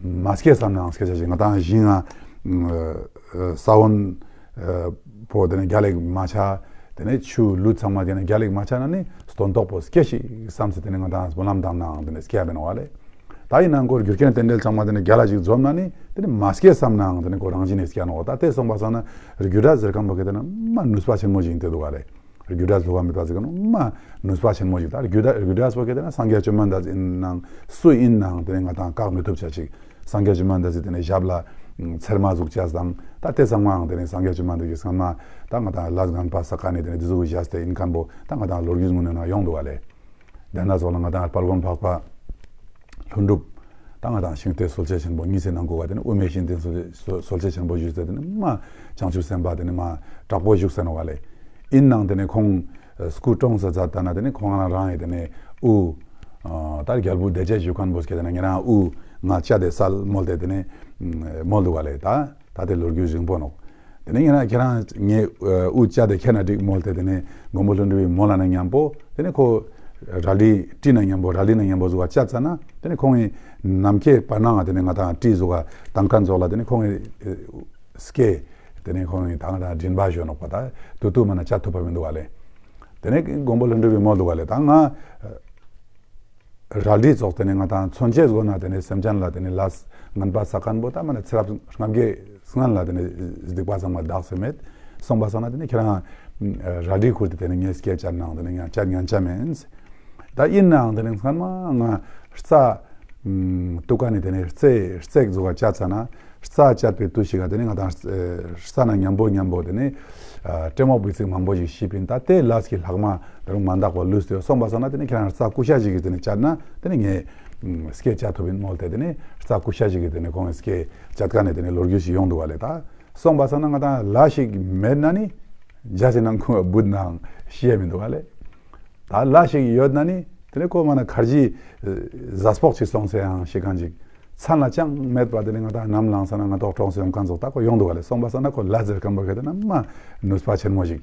མ་སྐྱེས་བསམ་ནའང་སྐྱེ་ཆ་ཞིག་ང་དང་ཞིང་ང་ས་བོན་པོ་དེ་ནི་རྒྱ་ལེགས་མ་ཆ། དེ་ནི་ཆུ་ལུད་ཚང་མ་དེ་ནི་རྒྱ་ལེགས་མ་ཆ་ན་ནི་སྟོན་ཐོག་པོ་སྐྱེ་ཞིག་བསམ་སི་དེ་ནི་ང་དང་སྨོན་ལམ་བཏབ་ནའང་དེ་ནི་སྐྱེ་བ་ནོ་ག་ལེ། ད་ཡིན་ནའང་ཁོ་རྒྱུ་རྐྱེན་རྟེན་འབྲེལ་ཚང་མ་དེ་ནི་རྒྱ་ལ་ཞིག་འཛོམས་ན་ནི་དེ་ནི་མ་སྐྱེས་བསམ་ནའང་དེ་ནི་ཁོ་རང་བཞིན་ནི་སྐྱེ་ནོ། ད་དེ་སོང་པ་སང་ན་རྒྱུ་འབྲས་ཟེར་མཁན་པོ་གི་དེ་ནི་མ་ནུས་པ་ཆེན་མོ་ཞིག་ཡིན་ཏེ་འདུག་ག་ལེ། རྒྱུ་འབྲས་བསླུ་བ་མེད་པ་ཟེར་གི་ནོ་མ་ནུས་པ་ཆེན་མོ་ཞིག་ད་རྒྱུ་འབྲས་རྒྱུ་འབྲས་སོགས་ཀྱི་དེ་ན་སངས་རྒྱས་བཅོམ་ལྡན་འདས་ཡིན་ནའང་སུ་ཡིན་ནའང་དེ་ནི་ང་དང་བཀག་མི་ཐུབ་ཆ་ཅིག་སངས་རྒྱས་བཅོམ་ལྡན་འདས་སི་དེ་ནི་ཞབས་ལ་ཚེར་མ་ཟུག་བཅས་དང་ད་དེ་ཚང་མའང་དེ་ནི་སངས་རྒྱས་བཅོམ་ལྡན་འདས་ཀྱི་སྔན་མ་ད་ང་དང་ལས་ངན་པ་བསགས་ཀ་ནི་དེ་ནི་དེ་ཟུག་བཞག་སྟེ་ཡིན་མཁན་པོ་ད་ང་དང་ལོ་རྒྱུས་ངོས་ནས་ན་ཡོང་འདུག་ག་ལེ། དེ་ན་སོང་ན་ང་དང་དཔལ་མགོན་འཕགས་པ་ལྷུན་གྲུབ། ད་ང་དང་ཤིང་རྟའི་གསོལ་ཇ་ཆེན་པོ་གཉིས་སེ་ནང་གོ་བ་དེ་ནི་དབུ་མའི་ཤིང་རྟའི་གསོལ་ཇ་ཆེན་པོ་བཞུགས་ཟེར་དེ་ནི་མ་བྱང་ཆུབ་སེམས་དཔའ་དེ་ནི་མ་དྲག་པོ་བཞུགས་ཟེར་ནོ་ག་ལེ། ཡིན་ནའང་དེ་ནི་ཁོང་སྐུ་གྲོངས་ས་མཛད་ད་ན་དེ་ནི་ཁོང་རང་རང་ཡི་དེ་ནི་དབུ་ད་རྒྱལ་པོ་བདེ་བྱེད་བཞུགས་མཁན་པོ་སྐད་དེ་ན་ཉེ་རང་དབུ་ང་བཅད་དེ་སལ་མོལ་ཏེ་དེ་ནི་མོལ་འདུག་ག་ལེ། ད་ད་དེ་ལོ་རྒྱུས་རིང་པོ་ནོ། དེ་ནས་ཡིན་ན་ཁྱེད་རང་ངས་དབུ་བཅད་དེ་ཁྱེར་ན་འགྲིག་མོལ་ཏེ་དེ་ནས་མགོན་པོ་ཀླུ་སྒྲུབ་པའི་མོལ་ལ་ན་མཉམ་པོ་དེ་ནས་ཁོ་རལ་གྲི་གྲི་ན་མཉམ་པོ་རལ་གྲི་ན་མཉམ་པོ་བཟོ་བ་བཅད་ཙ་ན་དེ་ནས་ཁོང་གི་ནམ་མཁའི་བར་སྣང་ང་དེ་ནས་ང་དང་གྲི་བཟོ་བ་དང་ཁ་འཛོག་ལ་དེ་ནས་ཁོང་གི་སྐེ་དེ་ནས་ཁོང་གི་དང་དང་མགྲིན་པ་ཞོན་ནོག་པ་ད་དུ་དུ་མ་ན་བཅད་ཐུབ་པ་མི་འདུག་ག་ལེ། དེ་ནས་མགོན་པོ་ཀླུ་སྒྲུབ་པའི་མོལ་འདུག་ག་ལེ། ད་ང་རལ་གྲི་ཙོགས་དེ་ནི་ང་དང་མཚོན་ཆའི་སྒོ་ན་དེ་ནི་སེམས་ཅན་ལ་དེ་ནི་ལས་ངན་པ་བསགས་མཁན་པོ་ད་མ་ནི་ཚེ་རབས་ལྔ་བརྒྱའི་སྔན་ལ་དེ་ནི་སྡིག་པ་བསགས་མ་དག་སེ་མེད་སོང་པ་སང་ན་དེ་ནི་ཁྱེད་རང་རལ་གྲི་ཁུར་ཏེ་དེ་ནི་ངས་སྐད་བཅད་ནའང་དེ་ནི་ང་བཅད་ཉན་ཆ་མེད། ད་ཡིན་ནའང་དེ་ནི་སྔན་མ་ང་རྩྭ་གཏུག་ག་ནི་དེ་ནི་རྩེ་རྩེ་བཟོ་བ་བཅད་ཙ་ན། རྩྭ་བཅད་པའི་དུས་ཤིག་ག་དེ་ནི་ང་དང་རྩྭ་ན་མཉམ་པོ་མཉམ་པོ་དེ་ནི་སྤྲེ་མོ་བུ་ཚིག་མང་པོ་ཞིག་ཤི་པིན། ད་དེ་ལས་ཀྱི་ལྷག་མ་དེ་རུ་མ་འདག་པ་ལུས་ཏེ་སོང་པ་སང་ན་དེ་ནི་ཁྱེད་རང་རྩྭ་ཀུ་ཤ་ཞིག་གིས་དེ་ནི་བཅད་ན་དེ་ནི་ངས་སྐད་བཅད་ཐུབ་པིན་མོལ་ཏེ་དེ་ནི་རྩྭ་ཀུ་ཤ་ཞིག་གིས་དེ་ནི་ཁོང་གི་སྐད་བཅད་ཀ་ནས་དེ་ནི་ལོ་རྒྱུས་ཤིག་ཡོང་འདུག་ག་ལེ། ད་སོང་པ་སང་ན་ང་དང་ལས་ཤིག་མེད་ན་ནི་འཇའ་ཟེར་ནང་ཁོང་བུད་ནའང་ཤི་ཡ་མི་འདུག་ག་ལེ། ད་ལས་ཤིག་ཡོད་ན་ནི་དེ་ནི་ཁོ་མ་ན་ཁར་ཇི་ཟས་ཕོག་ཅིག་སོང་ཟེར་ཡང་ཤི་མཁན་ཅིག་མཚན་ལ་ཅང་མེད་པ་དེ་ནི་ང་དང་ནམ་ལངས་ས་ན་ང་ཐོག་གྲོངས་སེ་ཡོང་མཁན་ཚོ་ད་ཁོ་ཡོང་འདུག་ག་ལེ། སོང་པ་སང་ན་ཁོ་ལས་ཟེར་མཁན་པོ་གལ་ཏེ་ན་མ་ནུས་པ་ཆེན་མོ་ཞིག་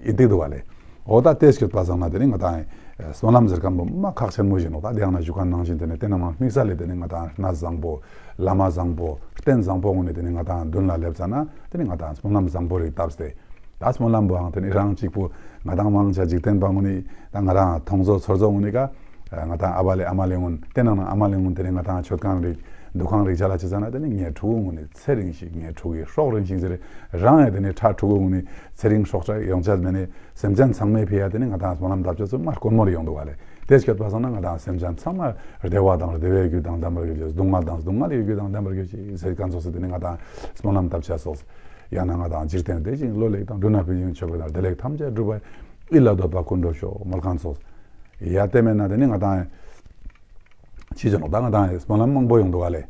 ཡིན་ཏིག་འདུག་ག་ལེ། འོ་ད་དེ་སྐྱོད་པ་སང་ན་དེ་ནི་ང་དང་སྨོན་ལམ་ཟེར་མཁན་པོ་མ་ཁག་ཆེན་མོ་ཞིག་ནོ། ད་དེ་ཡང་ན་ཞུ་མཁན་ནང་བཞིན་དེ་ནི་དེ་ན་མ་དམིགས་བསལ་ལས་དེ་ནི་ང་དང་གནས་བཟང་པོ་བླ་མ་བཟང་པོ་རྟེན་བཟང་པོ་ངོ་ནས་དེ་ནི་ང་དང་མདུན་ལ་སླེབས་ཙ་ན་དེ་ནི་ང་དང་སྨོན་ལམ་བཟང་པོ་རིགས་བཏབ་སྟེ། ད་སྨོན་ལམ་པོའང་དེ་ནི་རང་གཅིག་པུ་ང་དང་མང་ཆ་འཇིག་རྟེན་པ་ངོ་ནི་ད་ང་རང་མཐོང་ཚོ་ཚོར་ཚོ་ངོ་ནི་ཀ་ང་དང་ཨ་བ་ལེ་ཨ་མ་ལེ་ངོ་ནི་དེ་ནང་ན་ཨ་མ་ལེ་ངོ་ནི་དེ་ནི་ང་དང་མཆོད་ཁང་རིགས་འདུ་ཁང་རིགས་ཆ་ལ་ཆ་ས་ན་དེ་ནི་ངའི་ཕྲུ་གུ་ངོ་ནི་ཚེ་རིང་ཞིག་ངའི་ཕྲུ་གུའི་སྲོག་རིང་ཞིག་ཟེར་རང་ཡང་དེ་ནི་ཕྲ་ཕྲུ་གུ་ངོ་ནི་ཚེ་རིང་སྲོག་ཆགས་ཡོང་ཆ་མེད་ནི་སེམས་ཅན་ཚང་མའི་ཕི་ཡ་དེ་ནི་ང་དང་སྨོན་ལམ་བཏབ་ཆ་ཚོ་མ་དཀོན་མོ་རེ་ཡོང་འདུག་ག་ལེ། དེ་སྐྱོད་པ་སང་ན་ང་དང་སེམས་ཅན་ཚང་མ་བདེ་བ་དང་བདེ་བའི་རྒྱུ་དང་ལྡན་པར་གྱུར་ཅིག་སྡུག་བསྔལ་དང་སྡུག་བསྔལ་གྱི་རྒྱུ་དང་ལྡན་པར་གྱུར་ཅིག་ཟེར་མཁན་ཚོགས་སུ་དེ་ནི་ང་དང་སྨོན་ལམ་བཏབ་བྱ་སོགས། ཡང་ན་ང་དང་འཇིག་རྟེན་བདེ་ཞིང་བློ་ལེགས་དང་། འབྲུ་སྣ་ཕུན་སུམ་ཚོགས་པ་དང་། བདེ་ལེགས་ཐམས་ཅད་འགྲུབ་པར་ཡིད་ལ་འདོད་པ་ཀུན་འགྲུབ་ཤོག་མོལ་མཁན་ཚོགས། ཡ་དེ་མེད་ན་དེ་ནི་ང་དང་ཅི་བྱ་ནོ། ད་ང་དང་སྨོན་ལམ་མང་པོ་ཡོང་འདུག་ག་ལེ།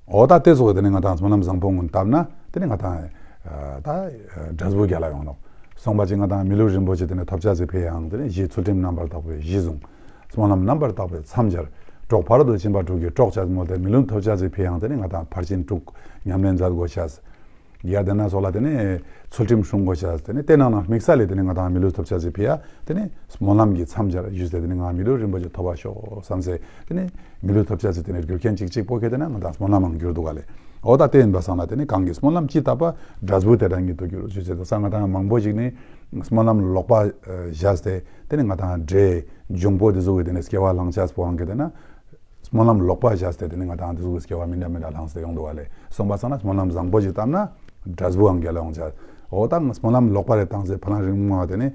ཨ། འོ་ད་དེ་ཚོ་དེ་ནི་ང་དང་སྨོན་ལམ་བཟང་པོ་ངོ་བཏབ་ན་དེ་ནི་ང་དང་ད་འབྲས་བུ་རྒྱལ་ལ་ཡོང་ནོ། སོང་པ་ཅིག་ང་དང་མི་ལུས་རིན་པོ་ཆེ་དེ་ནི་ཐོབ་བྱ་ཟིག་ཕེ་ཡང་དེ་ནི་གཞི་ཚུལ་ཁྲིམས་རྣམ་པར་དག་པའི་གཞི་བཟུང་། སྨོན་ལམ་རྣམ་པར་དག་པའི་མཚམས་སྦྱར། གྲོགས་ཕ་རོལ་ཏུ་ཕྱིན་པ་དྲུག་གིས་གྲོགས་བྱ་མོ་དེ་མི་ལུས་ཐོབ་བྱ་ཟིག་ཕེ་ཡང་དེ་ནི་ང་དང་ཕར་ཕྱིན་དྲུག་ཉམས་ལེན་མཛད་དགོས་ཤ། ཡ་དེ་ན་སོགས་ལ་དེ་ནས་ཚུལ་ཁྲིམས་སྲུང་དགོས་ཤ། དེ་ནས་དེ་ནང་ན་དམིགས་བསལ་ལས་དེ་ནས་ང་དང་མི་ལུས་ཐོབ་བྱ་ཟིག་ཕི་ཡ་དེ་ནས་སྨོན་ལམ་གྱི་མཚམས་སྦྱར་ཞུས་ཏེ་དེ་ནས་ང་མི་ལུས་རིན་པོ་ཆེ་ཐོབ་པ་ཤོག་བསམ་སེ་དེ་ནས་མི་ལུས་ཐོབ་བྱ་ཟིག་དེ་ནས་རྒྱུ་རྐྱེན་གཅིག་གཅིག་པོ་ཁེ་དེ་ན་ང་དང་སྨོན་ལམ་མང་འགྱུར་འདུག་ག་ལེ། འོ་ད་དེ་ཡིན་པ་སང་ན་དེ་ནས་གང་གི་སྨོན་ལམ་ཅི་བཏབ་པ་འབྲས་བུ་དེ་འདྲ་ཉིད་དུ་འགྱུར་ཞུས་ཏེ་ད་ས་ང་དང་མང་པོ་ཞིག་ནས་སྨོན་ལམ་ལོག་པ་བཞག་སྟེ་དེ་ནས་ང་དང་འདྲེ་འབྱུང་པོ་དེ་ཚོ་གི་དེ་ནས་སྐྱེ་བ་བླང་བྱ་སྤོ་འང་གི་དེ་ན། སྨོན་ལམ་ལོག་པ་བྱས་ཏེ་དེ་ནི་ང་དང་དེ་ཚོ་གི་སྐྱེ་བ་མི་འདྲ་མི་འདྲ་བླངས་ཏེ་ཡོང་འདུག་བ་ལས། སོང་པ་སང་ན་སྨོན་ལམ་བཟང་པོ་ཞིག་བཏབ་ན་འབྲས་བུའང་རྒྱལ་ལ་ཡོང་བྱ། འོ་ད་སྨོན་ལམ་ལོག་པ་རེ་བཏང་ཚེ་ཕ་ལང་རིང་མོ་བ་དེ་ནི་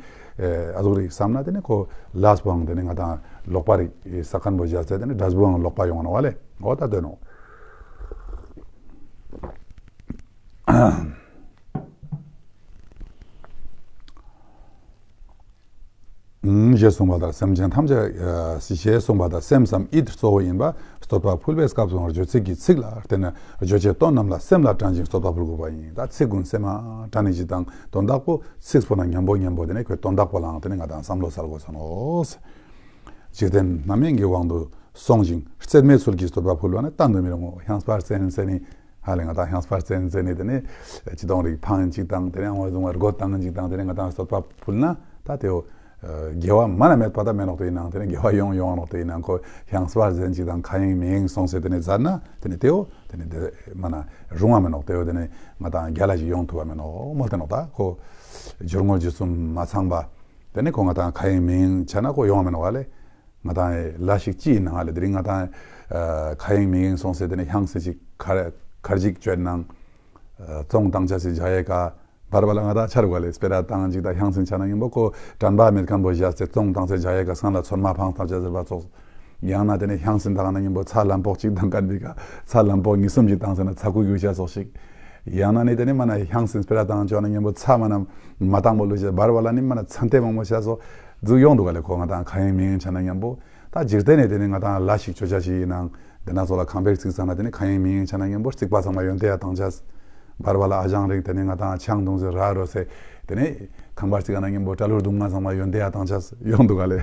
ཨ་ཟུག་རིག་བསམ་ན་དེ་ནི་ཁོ་ལས་པོའང་དེ་ནི་ང་དང་ལོག་པ་རིག་ས་ཁན་པོ་བྱས་ཏེ་དེ་ནི་འབྲས་བུའང་ལོག་པ་ཡོང་ནོ་བ་ལས། འོ་ད་དོན་ནོ། ཞེས་གསུངས་པ་ལྟར་སེམས་ཅན་ཐམས་ཅད་ཞེས་གསུངས་པ་ལྟར་སེམས་སམ་ཡིད་གཙོ་བོ་ཡིན་པ་བསྟོད་པ་ཕུལ་བའི་སྐབས་སུའང་རྗོད་ཚིག་གི་ཚིག་ལ་བརྟེན་ནས་རྗོད་བྱེད་དོན་རྣམས་ལ་སེམས་ལ་དྲན་ཅིང་བསྟོད་པ་ཕུལ་དགོས་པ་ཡིན། ད་ཚིག་ཀུན་སེམས་ལ་དྲན་ནས་ཅིག་དང་དོན་དག་པོ་ཚིག་པོ་ན་མཉམ་པོ་མཉམ་པོ་དེ་ནས་ཁོའི་དོན་དག་པོ་ལའང་དེ་ནས་ང་དང་བསམ་བློ་གསལ་དགོས་ས་ནོ། འཇིག་རྟེན་རྣམ་གཡེང་གི་དབང་དུ་སོང་ཞིང་རྩེད་མོའི་ཚུལ་གྱིས་བསྟོད་པ་ཕུལ་བ་ནི་བསྟན་དུ་མི་རུང་ངོ་། ཧང་སྤར་རྩེན་རྩེ་ནི། ཧ་ལས་ང་དང་ཧང་སྤར་རྩེན་རྩེ་ནི་དེ་ནི་ཅི་དོང་རིག་ཕང་ཅིག་དང་དེ་ནི་ཨང་བ་བཟུང་བ་སྒོ་བཏང་ཅིག་དང་དེ་ནི་ང་དང་བསྟོད་པ་ཕུལ་ན་ད་དེའོ། དགེ་བ་མ་ན་མེད་པ་ད་མེད་ནོག་དེ་ཡིན་ནང་དེ་ནི་དགེ་བ་ཡོང་ཡོང་ནོག་དེ་ཡིན་ནང་ཁོ་ཧང་སྤར་རྩེན་ཅིག་དང་ཁ་ཡེང་མི་ཡེང་སོང་སེ་དེ་ནི་མཛད་ན་དེ་ནི་དེའོ་དེ་ནི་དེ་མ་ན་རུང་བ་མེད་ནོག་དེའོ་དེ་ནི་ང་དང་རྒྱལ་ལ་ཞིག་ཡོང་ཐུབ་བ་མེད་ནོག་མོལ་ཏེ་ནོག་ད་ཁོ་སྦྱོར་དངོས་རྗེས་གསུམ་མ་ཚང་པ་དེ་ནི་ཁོ་ང་དང་ཁ་ཡེང་མི་ཡེང་བྱས་ན་ཁོ་ཡོང་བ་མེད་ནོག་བ་ལས། ང་དང་ལ་ཞིག་ཅི་ཡིན་ནའང་ལས་དེ་རིང་ང་དང་ཁ་ཡེང་མི་ཡེང་སོང་སེ་དེ་ནས་ཧང་སེ་ཅིག་ཁར་ཁར་ཅིག་བཅོས་ནང་བཙོང་བཏང་ཆ་སེ་བྱ་ཡས་ཀ་བར་བ་ལ་ང་དང་ཆར་བ་ལས་སྤེ་ར་བཏང་ཅིག་དང་ཧང་སེ་ཆ་ན་ཡིན་པོ་ཁོ་དྲན་པ་མེད་མཁན་པོ་བཞག་སེ་བཙོང་བཏང་སེ་བྱ་ཡས་ཀ་སང་ལ་ཚོད་མ་ཕངས་བཏང་ཆ་ཟེར་བ་ཙོགས། ཡང་ན་དེ་ནས་ཧང་སེ་བཏང་ན་ཡིན་པོ་ཚ་ལམ་པོག་ཅིག་བཏང་མཁན་པའི་ཀ་ཚ་ལམ་པོག་གཉིས་གསུམ་ཅིག་བཏང་སེ་ན་ཚ་ཁུ་རྒྱུ་ཆ་ཙོགས་ཤིག་ཡང་ན་ནི་དེ་ནས་མ་ན་ཧང་སེ་སྤེ་ར་བཏང་ཆོག་ན་ཡིན་པོ་ཚ་མ་ན་མ་བཏང་པོ་ལུས་ཆ་བར་བ་ལ་ནི་མ་ན་ཚན་ཏེ་མང་པོ་ཆ་ཙོགས། འཛུགས་ཡོང་འདུག་ག་ལས་ཁོ་ང་དང་ཁ་ཡེང་མི་ཡེང་ཆ་ན་མཉམ་པོ། ད་འཇིག་རྟེན་ནས་དེ་ནི་ང་དང་ལ་ཞིག་ཆོ་ཆ་ཞིག་ཡིན་ནང་། དེ་ན་ཚོ་ལ་ཁང་པའི་ཚིག་ཚང་ན་དེ་ནི་ཁ་ཡེང་མི་ཡེང་ཆ་ན་མཉམ་པོ་རྩིག་པ་ཚང་མ་ཡོན་ཏེ་ཡ་བཏང་ཆ། བར་བ་ལ་ཨ་ཞང་རིག་དེ་ནི་ང་དང་ཆང་དུང་ཟེར་ར་རོ་སེ། དེ་ནི་ཁང་པ་རྩིག་ན་མཉམ་པོ་སྐྲ་ལུར་དུང་ང་ཚང་མ་ཡོན་ཏེ་ཡ་བཏང་ཆ་ཡོང་འདུག་ག་ལས།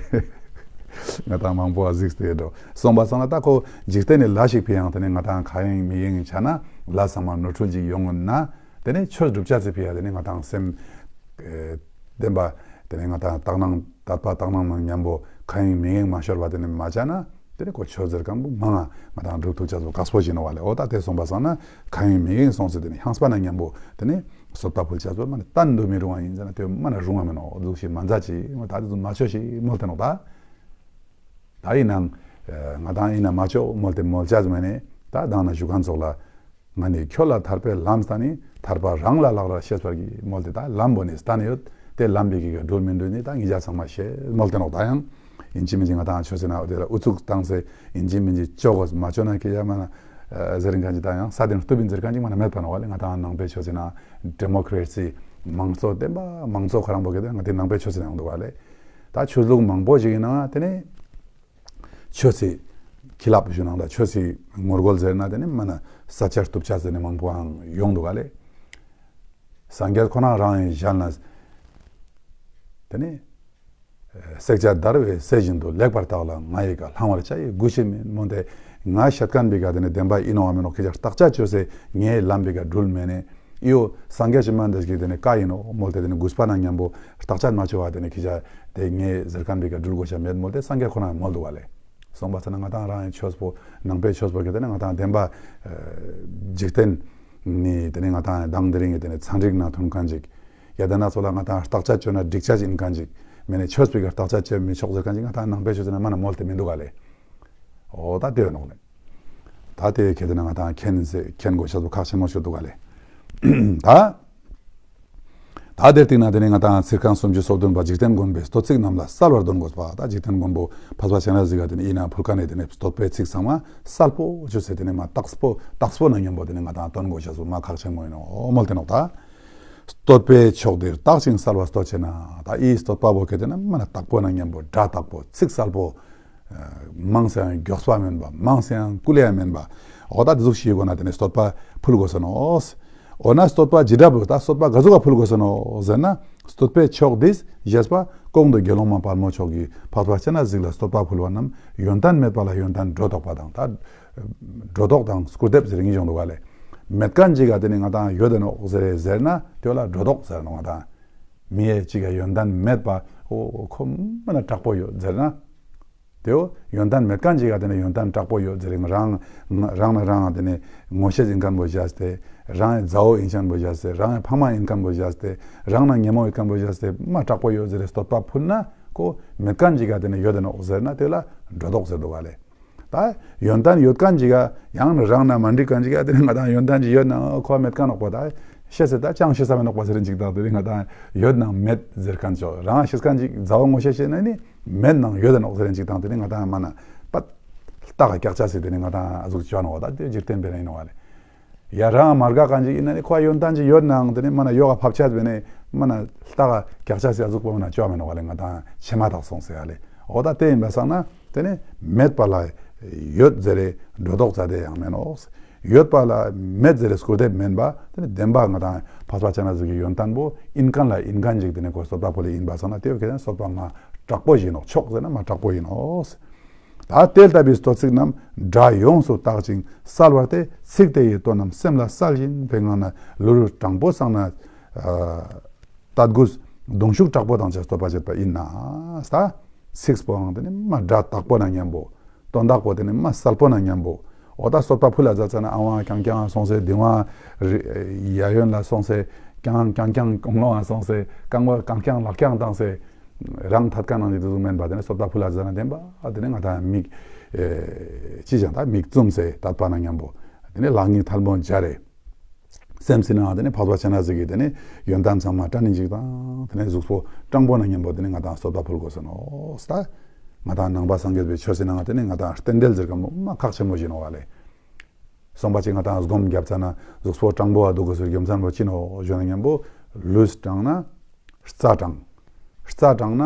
ང་དང་མང་པོ་ཨ་གཟིགས་ཏེ་འགྲོ་སོང་པ་སང་ན་ད་ཁོ་འཇིག་རྟེན་ནས་ལ་ཞིག་ཕི་ཡང་དེ་ནི་ང་དང་ཁ་ཡེང་མི་ཡེང་ཆ་ན་ལ་ཚང་མ་ནོར་འཁྲུལ་ཅིག་ཡོང་ངོ་ན། དེ་ནས་ཆོས་སྒྲུབ་བྱ་ཚེ་ཕི་ཡ་དེ་ནས་ང་དང་སེམས། བདེན་པ། དེ་ནས་ང་དང་དག་སྣང་དད་པ་དག་སྣང་མང་མཉམ་པོ་ཁ་ཡེང་མི་ཡེང་མ་ཤོར་བ་དེ་ནས་མ་བྱ་ན། དེ་ནས་ཁོ་ཆོས་ཟེར་མཁན་པོ་མང་ང་ང་དང་སྒྲུབ་ཐུབ་བྱ་ཚོ་དཀའ་སྤོ་བྱིན་ནོ་བ་ལས། འོ་ད་དེ་སོང་པ་སང་ན་ཁ་ཡེང་མི་ཡེང་སོང་ཟེར་དེ་ནས་ཧང་སྤ་ན་མཉམ་པོ་དེ་ནས་བསྟོད་པ་ཕུལ་བྱ་ཚོ་མ་ནི་བསྟན་དུ་མི་རུང་བ་ཡིན་ཟེར་ན་དེ་མ་ན་རུང་བ་མིན་ནོ་འཛུགས་ཤིག་མ་མཛད་ཅིག་མ་ད་དེ་ཚོ་མ་ཆོས་ཤིག་མོལ་ཏེ་ནོ་ད། ད་ཡིན་ནང་། ང་དང་ཡིན་ན་མ་ཆོག་མོལ་ཏེ་མོལ་ཆ་ཟེར་མ་ནི་ད་དང་ན་ཞུ་མཁན་ཚོགས་ལ། ང་ནི་ཁྱོད་ལ་ཐར་པའི་ལམ་བསྟན་ནི་ཐར་པ་རང་ལ་ལག་ལ་ཤེས་པར་གྱིས་མོལ་ཏེ་ད་ལམ་པོ་ནི་བསྟན་ཡོད་དེ་ལམ་པའི་གི་འགྲུལ་མི་འགྲུལ་ནི་ད་ངེད་ཅག་ཚང་མ་ཤེས་མོལ་ཏེ་ནོག་ད་ཡང་ཡིན་གཅིག་མིན་གཅིག་ང་དང་ཆོས་ཟེར་ན་དེ་ལ་ཨུ་ཚུགས་བཏང་སེ་ཡིན་གཅིག་མིན་གཅིག་ཆོག་གོ་མ་ཆོག་ན་ཁྱེད་ཡ་མ་ན་ཟེར་མཁན་གཅིག་ད་ཡང་ས་དེ་ནས་བཏུབ་པིན་ཟེར་མཁན་གཅིག་མ་ན་མེད་པ་ནོ་བ་ལས། ང་དང་ནང་པའི་ཆོས་ཟེར་ན་ཌེ་མོ་ཀ་རེ་སི་མང་གཙོ་བདེན་པ་མང་གཙོ་ཁོ་རང་པོ་གི་དེ་ང་དེ་ནང་པའི་ཆོས་ཟེར་ན་ཡོང་འདུག་བ་ལས། ད་ཆོས་ལུགས་མང་པོ་ཞིག་ཡིན་ན་དེ་ནས་ཆོས་སི་ཁི་ལབ་ཞུ་ནང་ད་ཆོས་སི་ངོ་རྒོལ་ཟེར་ན་དེ་ནས་མ་ན་ས་ཆར་གཏུབ་ཆ་ཟེར་ནས་མང་པོའང་ཡོང་འདུག་ག་ལས། སངས་རྒྱས་ཁོ་ན་རང་ཡང་གཞན་ལ་དེ་ནས་བསྲེག་བཅད་བརྡར་བའི་གསེར་བཞིན་དུ་ལེགས་པར་བརྟགས་ལ་ང་ཡི་ག་བླང་བར་བྱ་ཡི་གུས་ཕྱིར་མིན་མོ་དེ་ང་བཤད་མཁན་པའི་ག་དེ་ནས་བདེན་པ་ཡིན་ནོ་བ་མིན་ནོ་ཁི་ཆ་བརྟག་དཔྱད་བཅོས་སེ་ངའི་ལམ་པའི་ག་འགྲུལ་མེད་ནས། ཨི་ཡོ། སངས་རྒྱས་ཀྱི་མ་འདས་ཀྱི་དེ་ནས་བཀའ་ཡིན་ནོ་མོལ་ཏེ་དེ་ནས་གུས་པ་ན་མཉམ་པོ་བརྟག་དཔྱད་མ་བཅོས་པ་དེ་ནས་ཁྱེད་ཅག་དེ་ངས་ཟེར་མཁན་པའི་ཀ་འགྲུལ་དགོས་ཤ་མེད་མོལ་ཏེ་སངས་རྒྱས་ཁོ་ན་མོལ་འདུག་བ་ལས། སོང་པ་ཚེ་ན་ང་དང་རང་ཡང་ཆོས་པོ་ནང་པའི་ཆོས་པོ་གི་དེ་ནས་ང་དང་བདེན་པ་འཇིག་རྟེན་ནི་དེ་ནས་ང་དང་མདང་དེ་རིང་གི་དེ་ནས་ཚན་རིག་ནང་ཐོན་མཁན་ཅིག་ཡ་དེ་ན་ཚོ་ལ་ང་དང་བརྟག་དཔྱད་བཅོས་ན་འགྲིག་ཆ་ཅིག་ཡིན་མཁན་ཅིག་མེད་ནས་ཆོས་པའི་ཀ་བརྟག་དཔྱད་བཅོས་མི་ཆོག་ཟེར་མཁན་ཅིག་ང་དང་ནང་པའི་ཆོས་ཚེ་ན་མ་ན་མོལ་ཏེ་མི་འདུག་ག་ལས། འོ་ད་དེ་ནོག་ལེ། ད་དེ་གལ་ཏེ་ན་ང་དང་མཁྱེན་ཟེ་མཁྱེན་དགོས་ཤ་ཚོ་ཁག་ཆེན་མོ་ཤོད་འདུག་ག་ལེ། ད། ད་དེར་བརྟེན་ན་དེ་ནས་ང་དང་ཚིག་རྐང་སུམ་ཅུ་སོ་བདུན་པ་འཇིག་རྟེན་མགོན་པོའི་བསྟོད་ཚིག་རྣམས་ལ་གསལ་བར་འདོན་དགོས་པ། ད་འཇིག་རྟེན་མགོན་པོ་འཕགས་པ་སྤྱན་རས་གཟིགས་ག་དེ་ནས་ཡིན་ན་ཕུལ་ཁ་ནས་དེ་ནས་བསྟོད་པའི་ཚིག་ཚང་མ་གསལ་པོ་ཆུ་ཚེ་དེ་ནས་མ་རྟགས་པོ་རྟགས་པོ་ན་མཉམ་པོ་དེ་ནས་ང་དང་འདོན་དགོས་ཤ་ཚོ་མ་ཁག་ཆེན་མོ་ཡིན་ནོ་མོལ་ཏེ་ནོག་ད། བསྟོད་པའི་མཆོག་འདིར་རྟག་ཅིང་གསལ་བ་བསྟོད་ཅེ་ན། ད་ཨི་བསྟོད་པ་པོ་གལ་ཏེ་ན་མ་ན་རྟགས་པོ་ན་མཉམ་པོ་སྒྲ་རྟགས་པོ་ཚིག་གསལ་པོ། མང་སེ་ཡང་མགྱོགས་པ་མིན་པ་མང་སེ་ཡང་ཀུ་ལེ་ཡང་མིན་པ། འོ་ད་དེ་ཟུག་ཤེས་དགོས་ན་དེ་ནས་བསྟོད་པ་ཕུལ་དགོས་ས་ནོ། འོ་ན་བསྟོད་པ་ཇི་འདྲ་བོ་ད་བསྟོད་པ་ག་ཟུག་ག་ཕུལ་དགོས་ས་ནོ་ཟེར་ན། བསྟོད་པའི་མཆོག་འདིས་བཞེས་པ་གོང་དུ་དགེ་སློང་མ་དཔལ་མོ་མཆོག་གིས་འཕགས་པ་སྤྱན་རས་གཟིགས་ལ་བསྟོད་པ་ཕུལ་བ་རྣམས་ཡོན་ཏན་མེད་པ་ལ་ཡོན་ཏན་སྒྲོ་འདོགས་པ་དང་། ད་སྒྲོ་འདོགས་དང་སྐུར་འདེབས་ཟེར་གྱི་ཡོང་འདུག་ག་ལེ། མེད་མཁན་ཅིག་ག་དེ་ནས་ང་དང་ཡོད་དེ་ནོ་ཟེར་ཟེར་ན་དེ་ལ་སྒྲོ་འདོགས་ཟེར་ནོ་ང་དང་། མི་ཡས་གཅིག་ག་ཡོན་ཏན་མེད་པ། འོ་ཁོ་མ་ན་དྲག་པོ་ཡོད་ཟེར་ན། དེའོ་ཡོན་ཏན་མེད་མཁན་ཅིག་ག་དེ་ནས་ཡོན་ཏན་དྲག་པོ་ཡོད་ཟེར་རིང་རང་རང་ན་རང་དེ་ནས་ངོ་ཤེས་ཡིན་མཁན་པོ་བཞག་སྟེ། རང་ཡི་མཛའ་བོ་ཡིན་མཁན་པོ་བཞག་སྟེ། རང་ཡི་ཕ་མ་ཡིན་མཁན་པོ་བཞག་སྟེ། རང་ན་ཉེ་མོ་ཡིན་མཁན་པོ་བཞག་སྟེ་མ་དྲག་པོ་ཡོད་ཟེར་རེ་བསྟོད་པ་ཕུལ་ན་ཁོ་མེད་མཁན་ཅིག་ག་དེ་ནས་ཡོད་དེ་ནོ་ཟེར་ན་དེ་ལ་སྒྲོ་འདོགས་ཟེར་འདུག་ག་ལེ། ད་ཡོན་ཏན་ཡོད་མཁན་ཅིག་ག་ཡང་ན་རང་ན་མ་འགྲིག་མཁན་ཅིག་ག་དེ་ནས་ང་དང་ཡོན་ཏན་ཅིག་ཡོད་ན་ཁོ་མེད་མཁན་ནོག་པ། ད་ཤེས་ཟེར་ད་ཅང་ཤེས་ས་མེད་ནོག་པ་ཟེར་རིན་ཅིག་དང་དེ་ནས་ང་དང་ཡོད་ནང་མེད་ཟེར་མཁན་ཅོག་རང་ཤེས་མཁན་ཅིག་མཛའ་བོ་ངོ་ཤེས་ཤེས་ན་ནི་མེད་ནང་ཡོད་དེ་ནོག་ཟེར་རིན་ཅིག་དང་དེ་ནས་ང་དང་མ་ན་པད་ལྟ་ག་ཀྱག་ཅག་ཟེར་དེ་ནས་ང་དང་ཨ་ཟུག་ཅོ་ནོག་པ། ད་དེ་འཇིག་རྟེན་པའི་ནང་ཡིན་ནོག་པ་ལེ། ཡ་རང་མ་དགའ་མཁན་ཅིག་ཡིན་ན་ནི་ཁོ་ཡོན་ཏན་ཅིག་ཡོད་ནའང་དེ་ནི་མ་ན་ཡོ་ག་ཕབ་ཆ་བས་ནི་མ་ན་ལྟ་ག་ཀྱག་ཆ་སི་ཨ་ཟུག་པོ་མ་ན་ཅོ་མེད་ནོག་པ་ལེ། ང་དང་ཆེ་མ་ཐག་སོང་ཟེར་ཡ་ལེ། འོ་ད་དེ་ཡིན་པ་སང་ན་དེ་ནི་མེད་པ་ལ་ཡོད་ཟེར་རེ་སྒྲོ་འདོགས་ཙ་དེ་ཡང་མེད་ནོག། ཡོད་པ་ལ་མེད་ཟེར་རེ་སྐུར་འདེབས་མིན་པ་དེ་ནི་བདེན་པ་ང་དང་འཕགས་པ་སྤྱན་རས་གཟིགས་ཀྱི་ཡོན་ཏན་པོ་ཡིན་མཁན་ལ་ཡིན་མཁན་ཅིག་དེ་ནི་ཁོ་བསྟོད་པ་ཕུལ་ལེ་ཡིན་པ་སང་ན་དེ་བོ་ཁེ་ན་བསྟོད་པ་མ་དྲག་པོ་ཡིན་ནོག། ཆོག་ཟེར་ན་མ་དྲག་པོ་ཡིན་ནོག། ད་དེ་ལྟ་བུའི་བསྟོད་ཚིག་རྣམས་སྒྲ་ཡོངས་སུ་དག་ཅིང་གསལ་བ་སྟེ། ཚིག་དེ་ཡི་དོན་རྣམས་སེམས་ལ་གསལ་བཞིན་པའི་ངང་ན་ལུས་དྲང་པོ་ཚང་ན། ཨ་དད་གུས་གདུང་ཤུགས་དྲག་པོ་དང་བཅས་བསྟོད་པ་བྱེད་པ་ཡིན་ན། ད་ཚིག་པོའང་དེ་ནི་མ་སྒྲ་དག་པོ་ན་མཉམ་པོ། དོན་དག་པོ་དེ་ནི་མ་གསལ་པོ་ན་མཉམ་པོ། འོ་ད་བསྟོད་པ་ཕུལ་ལ་མཛད་ཙ་ན་ཨ་ཝང་རྐྱང་རྐྱང་སོང་སེ་དེ་ཝང་ཡ་ཡོན་ལ་སོང་སེ་རྐྱང་རྐྱང་རྐྱང་གོང་ལོང་ང་སོང་སེ་རྐང་པ་རྐྱང་རྐྱང་ལག་རྐྱང་བཏང་སེ། རང་ཐད་ཀ་ནང་གི་དེ་ཚོ་མིན་པ་དེ་ནི་བསྟོད་པ་ཕུལ་ལ་ཟེར་ན་བདེན་པ་དེ་ནི་ང་དང་མིག་ཅི་བྱ་ད་མིག་བཙུམ་སེ་དད་པ་ན་མཉམ་པོ། དེ་ནི་ལག་གཉིས་ཐལ་མོ་སྦྱར་རེ། སེམས་སི་ནང་དེ་ནི་འཕགས་པ་སྤྱན་རས་གཟིགས་ཀྱི་དེ་ནི་ཡོན་ཏན་ཚང་མ་སྐྲ་ནི་འཇིག་དང་དེ་ནི་གཟུགས་པོ་སྤྲང་པོ་ན་མཉམ་པོ་དེ་ནི་ང་དང་བསྟོད་པ་ཕུལ་དགོས་ས་ནོ། ད་ང་དང་ནང་པ་སངས་རྒྱས་པའི་ཆོས་སི་ནང་དེ་ནི་ང་དང་རྟེན་འབྲེལ་ཟེར་གམ་མ་ཁག་ཆེན་པོ་ཞིག་ནོ་བ་ལེ། སོང་པ་ཅིག་ང་དང་སྒོམ་བརྒྱབ་ཙ་ན་གཟུགས་པོ་སྤྲང་པོ་བ་འདུག་དགོས་སུ་རྒྱུ་མཚན་པོ་ཅི་ནོ་ཞུ་ན་མཉམ་པོ་ལུས་དྲང་ན་རྩ་དྲང་། རྩ་དྲང་ན་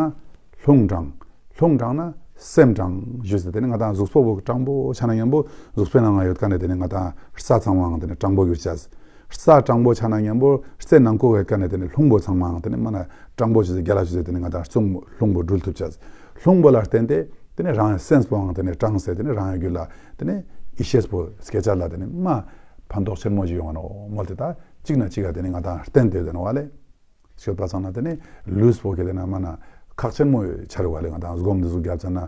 རླུང་དྲང་། རླུང་དྲང་ན་སེམས་དྲང་ཞུས་ཟེར། དེ་ནི་ང་དང་གཟུགས་པོ་བོ་སྤྲང་པོ་ཆ་ན་མཉམ་པོ་གཟུགས་པོའི་ནང་ང་ཡོད་ཀ་ནས་དེ་ནི་ང་དང་རྩ་ཚང་མའང་དེ་ནི་སྤྲང་པོ་གྱུར་ཅས། རྩ་སྤྲང་པོ་ཆ་ན་མཉམ་པོ་རྩའི་ནང་ཁུག་ཡོད་ཀ་ནས་དེ་ནི་རླུང་པོ་ཚང་མའང་དེ་ནི་མ་ན་སྤྲང་པོ་ཞུས་ཟེར་རྒྱ་ལ་ཞུས་ཟེར་དེ་ནི་ང་དང་རྩུམ་རླུང་པོ་སྒྲུལ་ཐུབ་ཅས། རླུང་པོ་ལ་བརྟེན་ཏེ་དེ་ནི་རང་ཡང་སེམས་པོའང་དེ་ནི་དྲང་སེ་དེ་ནི་རང་ཡང་རྒྱུད་ལ་དེ་ནི་ཡེ་ཤེས་པོ་སྐད་ཆ་ལ་དེ་ནི་མ་ཕན་ཐོགས་ཆེན་མོ་ཞིག་ཡོང་བ་ནོ་མོལ་ཏེ་ད་གཅིག་ན་གཅིག་ག་དེ་ནི་ང་དང་བརྟེན་ཏེ་དེ་ནོ་བ་ལེ། ཤོད་པ་ཚང་ན་དེ་ནི་ལུས་པོ་གི་དེ་ན་མ་ན་ཁག་ཆེན་མོ་ཆ་རུ་བ་ལེ། ང་དང་སྒོམ་འདི་ཚོ་རྒྱབ་ཚ་ན་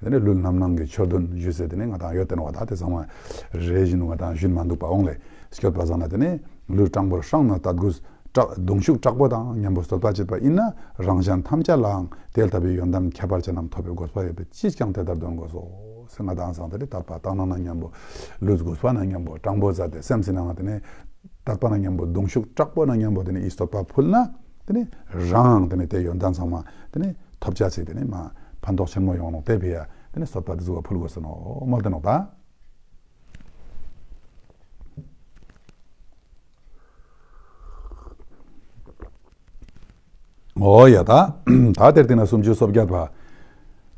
དེ་ནི་ལུས་རྣམ་སྣང་གི་ཆོས་བདུན་ཞུས་ཟེར་དེ་ནི་ང་དང་ཡོད་དེ་ནོ་བ། ད་དེ་ཚང་མ་རེ་བཞིན་ང་དང་ཞུན་མ་འདུག་པ་འོང་ལེ། ཤོད་པ་ཚང་ན་དེ་ནི་ལུས་དྲང་པོར་སྲང་ན་དད་གུས་དྲག་གདུང་ཤུགས་དྲག་པོ་དང་མཉམ་པོ་བསྟོད་པ་བྱེད་པ་ཡིན་ན་རང་གཞན་ཐམས་ཅད་ལའང་དེ་ལྟ་བུའི་ཡོན་ཏན་ཁྱད་པར་ཅན་རྣམས་ཐོབ་པའི་དགོས་པ་ཡོད་པས་ཅིས་ཀྱང་དེ་ལྟར་འདོན་དགོས་སོ། ང་དང་སང་དེ་ནི་དད་པ་དག་སྣང་ན་མཉམ་པོ་ལུས་གུས་པ་ན་མཉམ་པོ་དྲང་པོ་མཛད་དེ་སེམས་སི་ནང་དེ་ནི་དད་པ་ན་མཉམ་པོ་གདུང་ཤུགས་དྲག་པོ་ན་མཉམ་པོ་དེ་ནི་ཨི་བསྟོད་པ་ཕུལ་ན་དེ་ནི་རང་དེ་ནི་དེ་ཡོན་ཏན་ཚང་མ་དེ་ནི་ཐོབ་བྱ་ཚིག་དེ་ནི་མ་ཕན་ཐོགས་ཆེན་མོ་ཡོང་ནོ་དེ་བས་ཡ་དེ་ནི་བསྟོད་པ་དེ་ཟུག་ཕུལ་དགོས་ས་ནོ་མོལ་ཏེ་ནོ་ད། འོ་ཡ་ད། ད་དེར་བརྟེན་ན་སུམ་ཅུ་སོ་བརྒྱད་པ།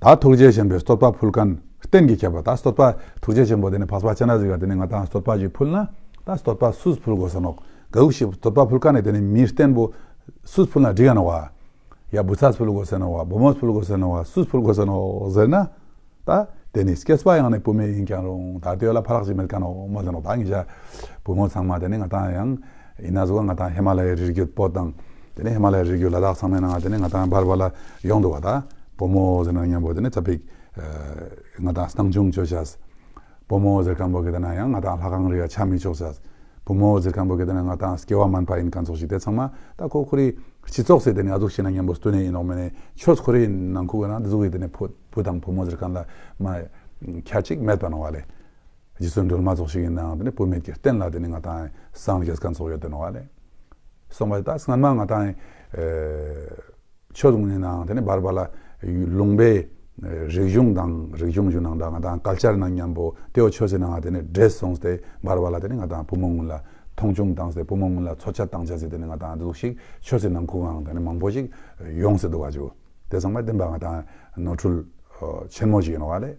ད་ཐུགས་རྗེ་ཆེན་པོའི་བསྟོད་པ་ཕུལ་མཁན་རྟེན་གྱི་ཁྱད་པར། ད་བསྟོད་པ་ཐུགས་རྗེ་ཆེན་པོ་དེ་ནི་འཕགས་པ་སྤྱན་རས་གཟིགས་ལ་དེ་ནི་ང་དང་བསྟོད་པ་ཞིག་ཕུལ་ན་ད་བསྟོད་པ་སུས་ཕུལ་དགོས་ས་ནོག། ག་འུ་ཞིག་བསྟོད་པ་ཕུལ་མཁན་ནི་དེ་ནི་མིའི་རྟེན་པོ་སུས་ཕུལ་ན་འགྲིག་ག་ནོག་བ། ཡ་བུ་ཚ་ཕུལ་དགོས་ས་ནོག་བ། བུ་མོ་ཕུལ་དགོས་ས་ནོག་བ། སུས་ཕུལ་དགོས་ས་ནོག་ཟེར་ན། ད་དེ་ནི་སྐྱེས་པ་ཡང་ནི་བུད་མེད་ཡིན་ཀྱང་རུང་ད་དེ་ལ་ཕ་རག་ཅིག་མེད་ཀ་ནོ་མ་ཟེར་ནོ། ད་ངེད་ཅག་བུ་མོ་ཚང་མ་དེ་ནི་ང་དང་ཡང་ཡིན་ན་ཟུག་ང་དང་ཧི་མ་ལ་ཡའི་རི་རྒྱུད་བོད་དང་དེ་ནི་ཧི་མ་ལ་ཡའི་རི་རྒྱུད་ལ་དྭགས་ཚང་མའི་ནང་དེ་ནི་ང་དང་བར་བར་ལ་ཡོང་འདུག་བ། ད་བུ་མོ་ཟེར་ན་མཉམ་པོ་དེ་ནི་ཙ་པིག་ང་དང་སྣང་ཆུང་བཅོ་བྱས། བུ་མོ་ཟེར་མཁན་པོ་གི་དེ་ན་ཡང་ང་དང་ལྷ་ཁང་རི་ཡ་ཆ་མི་ཆོག་ཟེར། བུ་མོ་ཟེར་མཁན་པོ་གི་དེ་ན་ང་དང་སྐྱེ་བ་དམན་པ་ཡིན་མཁན་ཚོགས་ཤིག་དེ་ཚང་མ་ད་ཁོ་ཁོ་རི་སྤྱི་ཚོགས་ཟེར་དེ་ནི་ཨ་ཟུག་ཤི་ན་མཉམ་པོ་སྟོན་ནས་ཡིན་ནོག་མེ་ནས་ཆོས་ཁོ་རི་ནང་ཁུག་གི་ན་འདི་ཟུག་གི་དེ་ནི་བུ་བུ་དང་བུ་མོ་ཟེར་མཁན་ལ་མ་ཁྱད་ཅིག་མེད་པ་ནོ་བ་ལེ། རྗེ་བཙུན་སྒྲོལ་མ་ཚོགས་ཤིག་ཡིན་ནའང་དེ་ནི་བུད་མེད་ཀྱི་རྟེན་ལ་དེ་ནི་ང་དང་སངས་རྒྱས་མཁན་ཚོགས་ཡོད་དེ་ནོ་བ་ལེ། སོང་བ་ད་སྔན་མ་ང་དང་ཆོས་ལུང་ནས་ནའང་དེ་ནི་བར་བར་ལ་ལུང་པའི་རིག་གཞུང་དང་རིག་གཞུང་ཞུ་ནང་འདྲ་ང་དང་ཀལ་ཅར་ནང་མཉམ་པོ་དེའོ་ཆོས་སི་ནང་དེ་ནི་འདྲེས་སོང་སྟེ་བར་བར་ལ་དེ་ནི་ང་དང་བུ་མོ་ངུན་ལ་མཐོང་ཆུང་བཏང་སྟེ་བུ་མོ་ངུན་ལ་འཚོ་བཅད་བཏང་བྱ་ཟེར་དེ་ནི་ང་དང་འདི་ཟུག་ཞིག་ཆོས་སི་ནང་ཁུག་ངང་དེ་ནི་མང་པོ་ཞིག་ཡོང་སྲིད་འདུག་བ་ཇུ། དེ་ཚང་མ་བདེན་པ་ང་དང་ནོར་འཁྲུལ་ཆེན་མོ་ཞིག་ཡིན་བ་ལས།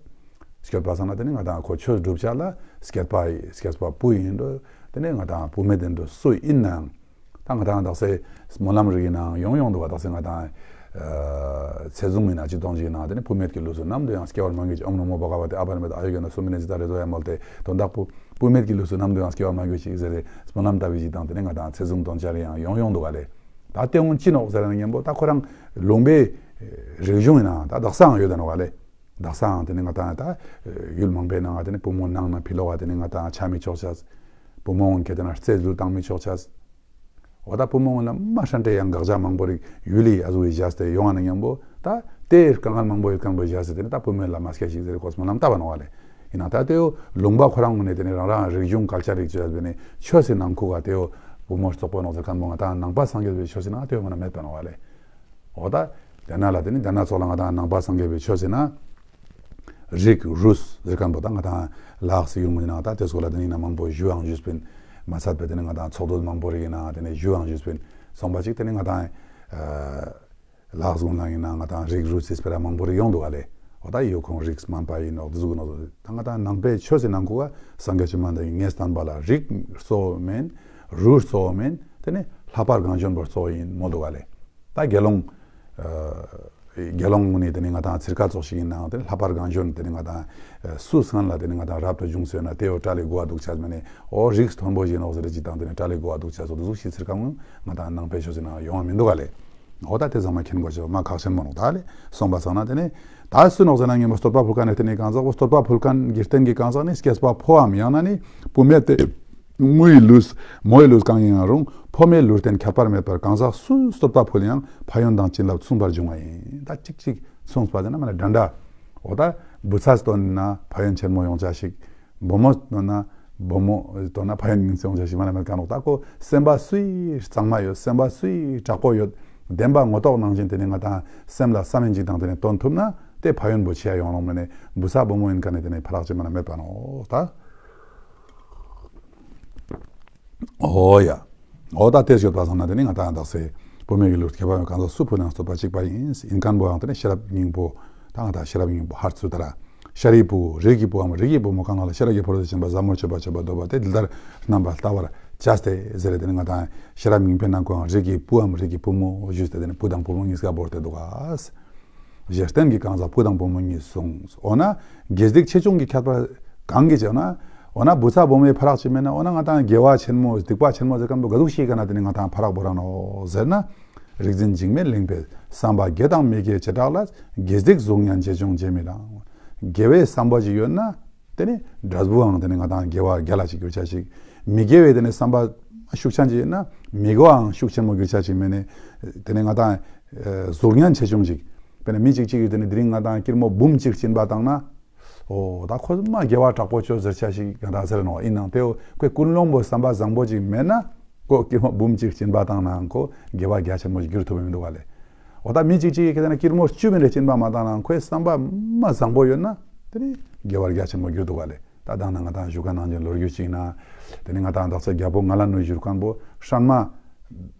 སྐྱོད་པ་སང་ན་དེ་ནི་ང་དང་ཁོ་ཆོས་སྒྲུབ་བྱ་ལ་སྐྱེས་པ་སྐྱེས་པ་བུ་ཡིན་འགྲོ། དེ་ནི་ང་དང་བུད་མེད་དེ་འགྲོ་སུ་ཡིན་ནའང་། ད་ང་དང་དག་ས་སྨོན་ལམ་རིགས་ཡིན་ནའང་ཡོང་ཡོང་འདུག་བ། དག་ས་ང་དང་ཚེ་གཟུངས་ཡིན་ན་ཅི་གཏོང་ཅིག་ཡིན་ནའང་དེ་ནི་བུད་མེད་ཀྱི་ལུས་སུ་ནམ་དུ་ཡང་སྐྱེ་བར་མ་འགྱུར་ཅིག་ཨོཾ་ན་མོ་བྷ་ག་ཝ་ཏེ་ཨ་པ་ར་མི་ཏ་ཨ་ཡུ་ག་ན་སུ་མི་ནི་ཇི་ཏ་རེ་ཛོ་ཡ་མོལ་ཏེ་དོན་དག་པོ་བུད་མེད་ཀྱི་ལུས་སུ་ནམ་དུ་ཡང་སྐྱེ་བར་མ་འགྱུར་ཅིག་ཟེར་ཏེ་སྨོན་ལམ་ལྟ་བུ་ཞིག་དང་དེ་ནི་ང་དང་ཚེ་གཟུངས་འདོན་བྱ་རེ་ཡང་ཡོང་ཡོང་འདུག་བ་ལེ། ད་དེ་འོང་ཅི་ནོག་ཟེར་ན་མཉམ་པོ་ད་ཁོ་རང་ལུང་པའི་རིག་གཞུང་ཡིན་ནའང་ད་དག་སའང་ཡོད་དེ་ནོག་བ་ལེ། དག་སའང་དེ་ནི་ང་དང་ད་ཡུལ་མང་པོའི་ནང་ང་དེ་ནི་བུ་མོ་ནང་ན་ཕི་ལོག་ག་དེ་ནི་ང་དང་ཆ་མི་ཆོག་ཆས། བུ་མོ་འོང་གི་དེ་ན་རྩེད་འཛུལ་བཏང་མི་ཆོག་ཆས། འོ་ད་བུ་མོ་ལ་མ་ཧྲན་ཏེ་ཡང་དགག་བྱ་མང་པོ་རིགས་ཡུལ་ལི་ཨ་ཟུ་ཡི་བཞག་སྟེ་ཡོང་བ་ན་མཉམ་པོ་ད་དེ་དཀའ་ངལ་མང་པོ་ཡོད་མཁན་པོ་བཞག་སྟེ་དེ་ནི་ད་བུད་མེད་ལ་མ་སྐྱེ་ཞིག་ཟེར་གོ་སྨོན་ལམ་བཏབ་པ་ནོག་བ་ལེ། ཡིན་ན་ད་དེའོ་ལུང་པ་ཁོ་རང་ངོས་ནས་དེ་ནི་རང་རང་རིག་གཞུང་ཀལ་ཅར་རིགས་བཅོས་པས་ནི་ཆོས་སི་ནང་ཁུག་ག་དེའོ་བུ་མོ་བཙོག་པོ་ནོག་ཟེར་མཁན་པོ་ང་ད་ནང་པ་སངས་རྒྱས་པའི་ཆོས་སི་ནང་དེའོ་མ་ན་མེད་པ་ནོག་བ་ལེ། འོ་ད་དེ་ན་ལ་དེ་ནི་དེ་ན་ཚོགས་ལ་ང་ད་ནང་པ་སངས་རྒྱས་པའི་ཆོས་སི་ན། རིགས་རུས་ཟེར་མཁན་པོ་ད་ང་དང་ལ་དྭགས་སི་ཡུལ་ངོས་ནང་ད་དེ་སྐོར་ལ་དེ་ནི་ཡིན་ན་མང་པོ་ཞུ་ཡང་ཞུས་པིན། མ་ཚད་པའི་དེ་ནི་ང་དང་ཚོགས་འདུ་མང་པོ་རིགས་ཡིན་ན་དེ་ནི་ཞུ་ཡང་ཞུས་པིན། སོང་པ་ཅིག་དེ་ནི་ང་དང་ལ་དྭགས་ཀུན་ལ་ཡིན་ན་ང་དང་རིགས་རུས་སི་སྤེ་ར་མང་པོ་རིགས་ཡོང་འདུག་ག་ལེ། འོ་ད་ཡོ་ཁོང་རིགས་སྨན་པ་ཡིན་ནོག་དེ་ཟུག་ནོག་ད་ང་དང་ནང་པའི་ཆོས་སི་ནང་ཁུག་ག་སངས་རྒྱས་བཅོམ་ལྡན་འདས་ངས་བསྟན་པ་ལ་རིགས་གཙོ་བོ་མིན། རུས་གཙོ་བོ་མིན། དེ་ནི་ལྷག་པར་གངས་ལྗོན་པོ་གཙོ་བོ་ཡིན་མོལ་འདུག་ག་ལེ། ད་དགེ་སློང་། དགེ་སློང་ངོས་ནས་དེ་ནི་ང་དང་ཚིར་ཁ་ཙོགས་ཤིག་ཡིན་ནའང་དེ་ནི་ལྷག་པར་གངས་ལྗོན་དེ་ནི་ང་དང་སུ་སྔན་ལ་དེ་ནི་ང་དང་རབ་ཏུ་བྱུང་ཟེར་ན་དེའོ་བཀྲ་ལི་གོ་བ་འདུག་ཆ་མེད་ནི་འོ་རིགས་མཐོན་པོ་ཞིག་ནོག་ཟེར་ཅིག་དང་དེ་ནི་བཀྲ་ལི་གོ་བ་འདུག་ཆ་སོགས་དེ་ཟུག་ཤིག་ཚིར་ཁ་ངོས་ང་དང་ནང་པའི་ཆོས་སི་ནང་ཡོང་བ་མི་འདུག་ག་ལེ། འོ་ད་དེ་ཚང་མ་མཁྱེན་དགོས་ཆོག་མ་ཁག་ཆེན་མོ་ནོག་ད་ལེ། སོང་པ་སང་ན་དེ་ནི་ད་སུ་ནོག་ཟེར་ན་ངས་མོ་བསྟོད་པ་ཕུལ་མཁན་ནི་དེ་ནི་གང་ཟག་པོ་བསྟོད་པ་ཕུལ་མཁན་གྱི་རྟེན་གྱི་གང་ཟག་ནི་སྐྱེས་པ་ཕོའམ་ཡང་ན་ནི་བུད་མེད་དེ། མོ་ཡི་ལུས། མོ་ཡི་ལུས་གང་ཡིན་ཡང་རུང་ཕོ་མོའི་ལུས་རྟེན་ཁྱད་པར་མེད་པར་གང་ཟག་སུས་བསྟོད་པ་ཕུལ་ཡང་ཕན་ཡོན་དང་བྱིན་རླབས་མཚུངས་པར་འབྱུང་བ་ཡིན། ད་གཅིག་གཅིག་མཚུངས་པ་ཟེར་ན་མ་ན་འདྲ་འདྲ། འོ་ད་བུ་ཚ་བསྟོད་ན་ཕན་ཡོན་ཆེན་མོ་ཡོང་ཆ་ཞིག་བུ་མོ་བསྟོད་ན་བུ་མོ་བསྟོད་ན་ཕན་ཡོན་ཉུང་ཙམ་ཡོང་ཆ་ཞིག་མ་ན་མེད་ག་ནོག་ད་ཁོ་སེམས་པ་སུའི་གཙང་མ་ཡོད། སེམས་པ་སུའི་དྲག་པོ་ཡོད། བདེན་པ་ངོ་ཐོག་ནང་བཞིན་དེ་ནི་ང་དང་སེམས་ལ་བསམ་ཡིན་ཅིག་དང་དེ་ནི་བསྟོད་ཐུབ་ན་དེ་ཕན་ཡོན་པོ་ཆེ་ཡ་ཡོང་རུང་མ་ནི་བུ་ཚ་བུ་མོ་ཡིན་ག་ནི་དེ་ནི་ཕ་རག་ཅིག་མ་ན་མེད་པ་ནོག་ད། ཨོ་ཡ། ཨོ་ད་དེ་ཞོད་པ་སང་ན་དེ་ནི་ང་དང་དག་སེ་བུད་མེད་ཀྱི་ལུས་ཁྱད་པར་གང་ཟག་སུ་ཕུལ་ཡང་བསྟོད་པ་གཅིག་པ་ཡིན། ཡིན་མཁན་པོའང་དེ་ནི་ཤེས་རབ་སྙིང་པོ། ད་ང་དང་ཤེས་རབ་སྙིང་པོ་ཧར་ཚུ་ད་ར། ཤཱ་རིའི་བུ་རིགས་ཀྱི་བུའམ་རིགས་ཀྱི་བུ་མོ་གང་ལ་ཤེས་རབ་ཀྱི་ཕ་རོལ་ཏུ་ཕྱིན་པ་ཟབ་མོ་སྤྱོད་པ་སྤྱོད་པ་འདོད་པ་དེ་འདི་ལྟར་རྣམ་པར་བལྟ་བར་བྱ་སྟེ་ཟེར་དེ་ནི་ང་དང་ཤེས་རབ་སྙིང་པོའི་ནང་གོའང་རིགས་ཀྱི་བུའམ་རིགས་ཀྱི་བུ་མོ་ཞུས་ཏེ་དེ་ནི་བུ་དང་བུ་མོ་གཉིས་ཀ་བོར་ཏེ་འདུག་ག། ཞེས་རྟེན་གྱི་གང་ཟག་བུ་དང་བུ་མོ་གཉིས་གསུངས། འོ་ན་དགེ་སྡིག་ཆེ་ཆུང་གི་ཁྱད་པར་གང་གིས་བྱས་ན། འོ་ན་བུ་ཚ་བུ་མོའི་ཕ་རག་ཅིག་མེད་ན། འོ་ན་ང་དང་དགེ་བ་ཆེན་མོ་སྡིག་པ་ཆེན་མོ་ཟེར་མཁན་པོ་ག་ཟུག་ཤིག་ག་ན་དེ་ནི་ང་དང་ཕ་རག་བོར་ར་ནོག་ཟེར་ན། རིག་འཛིན་འཇིགས་མེད་གླིང་པས་བསམ་པ་དགེ་དང་མི་དགེའི་བྱེ་བྲག་ལ་དགེ་སྡིག་གཟུགས་བརྙན་ཆེ་ཆུང་བྱེད་མི་རུང་། དགེ་བའི་བསམ་པ་ཅིག་ཡོད་ན། དེ་ནི་འབྲས་བུའང་དེ་ནི་ང་དང་དགེ་བ་རྒྱ་ལ་ཅིག་གྱུར་ཆ་ཞིག་མི་དགེ་བའི་དེ་ནི་བསམ་པ་ཤུགས་ཆེན་ཅིག་ཡོད་ན་མི་དགེ་བའང་ཤུགས་ཆེན་མོ་གྱུར་ཆ་ཞིག་མེད་ནི། དེ་ནི་ང་དང་གཟུགས་བརྙན་ཆེ་ཆུང་ཅིག་དཔེར་ན་མི་གཅིག་གཅིག་གིས་དེ་ནི་དེ་རིང་ང་དང་སྐྱིར་མོ་འབུམ་གཅིག་སྦྱིན་པ་བཏང་ན། ཨོ་ད་ཁོ་མ་དགེ་བ་དྲག་པོ་ཅོ་ཟེར་ཆ་ཞིག་ང་དང་ཟེར་ནོག་ཡིན་ནའང་དེ་ཁོའི་ཀུན་སློང་པོ་བསམ་པ་བཟང་པོ་ཅིག་མེད་ན། ཁོ་སྐྱིར་མོ་འབུམ་གཅིག་སྦྱིན་པ་བཏང་ནའང་ཁོ་དགེ་བ་རྒྱ་ཆེན་མོ་ཞིག་གྱུར་ཐུབ་མི་འདུག་ག་ལེ། འོ་ད་མི་གཅིག་གཅིག་གིས་ཁེ་ན་སྐྱིར་མོ་བཅུ་བིན་རེ་སྦྱིན་པ་མ་བཏང་ནའང་ཁོའི་བསམ་པ་མ་བཟང་པོ་ཡོད་ན། དེ་ནི་དགེ་བ་རྒྱ་ཆེན་མོ་གྱུར་འདུག་ག་ལེ། ད་དང་ན་ང་དང་བཞུགས་ཁ་ནང་བཞིན་ལོ་རྒྱུས་ཅིག་ན། དེ་ནི་ང་དང་དག་ས་རྒྱལ་པོ་ང་ལ་ནུ་བཞུར་མཁན་པོ་སྲན་མ།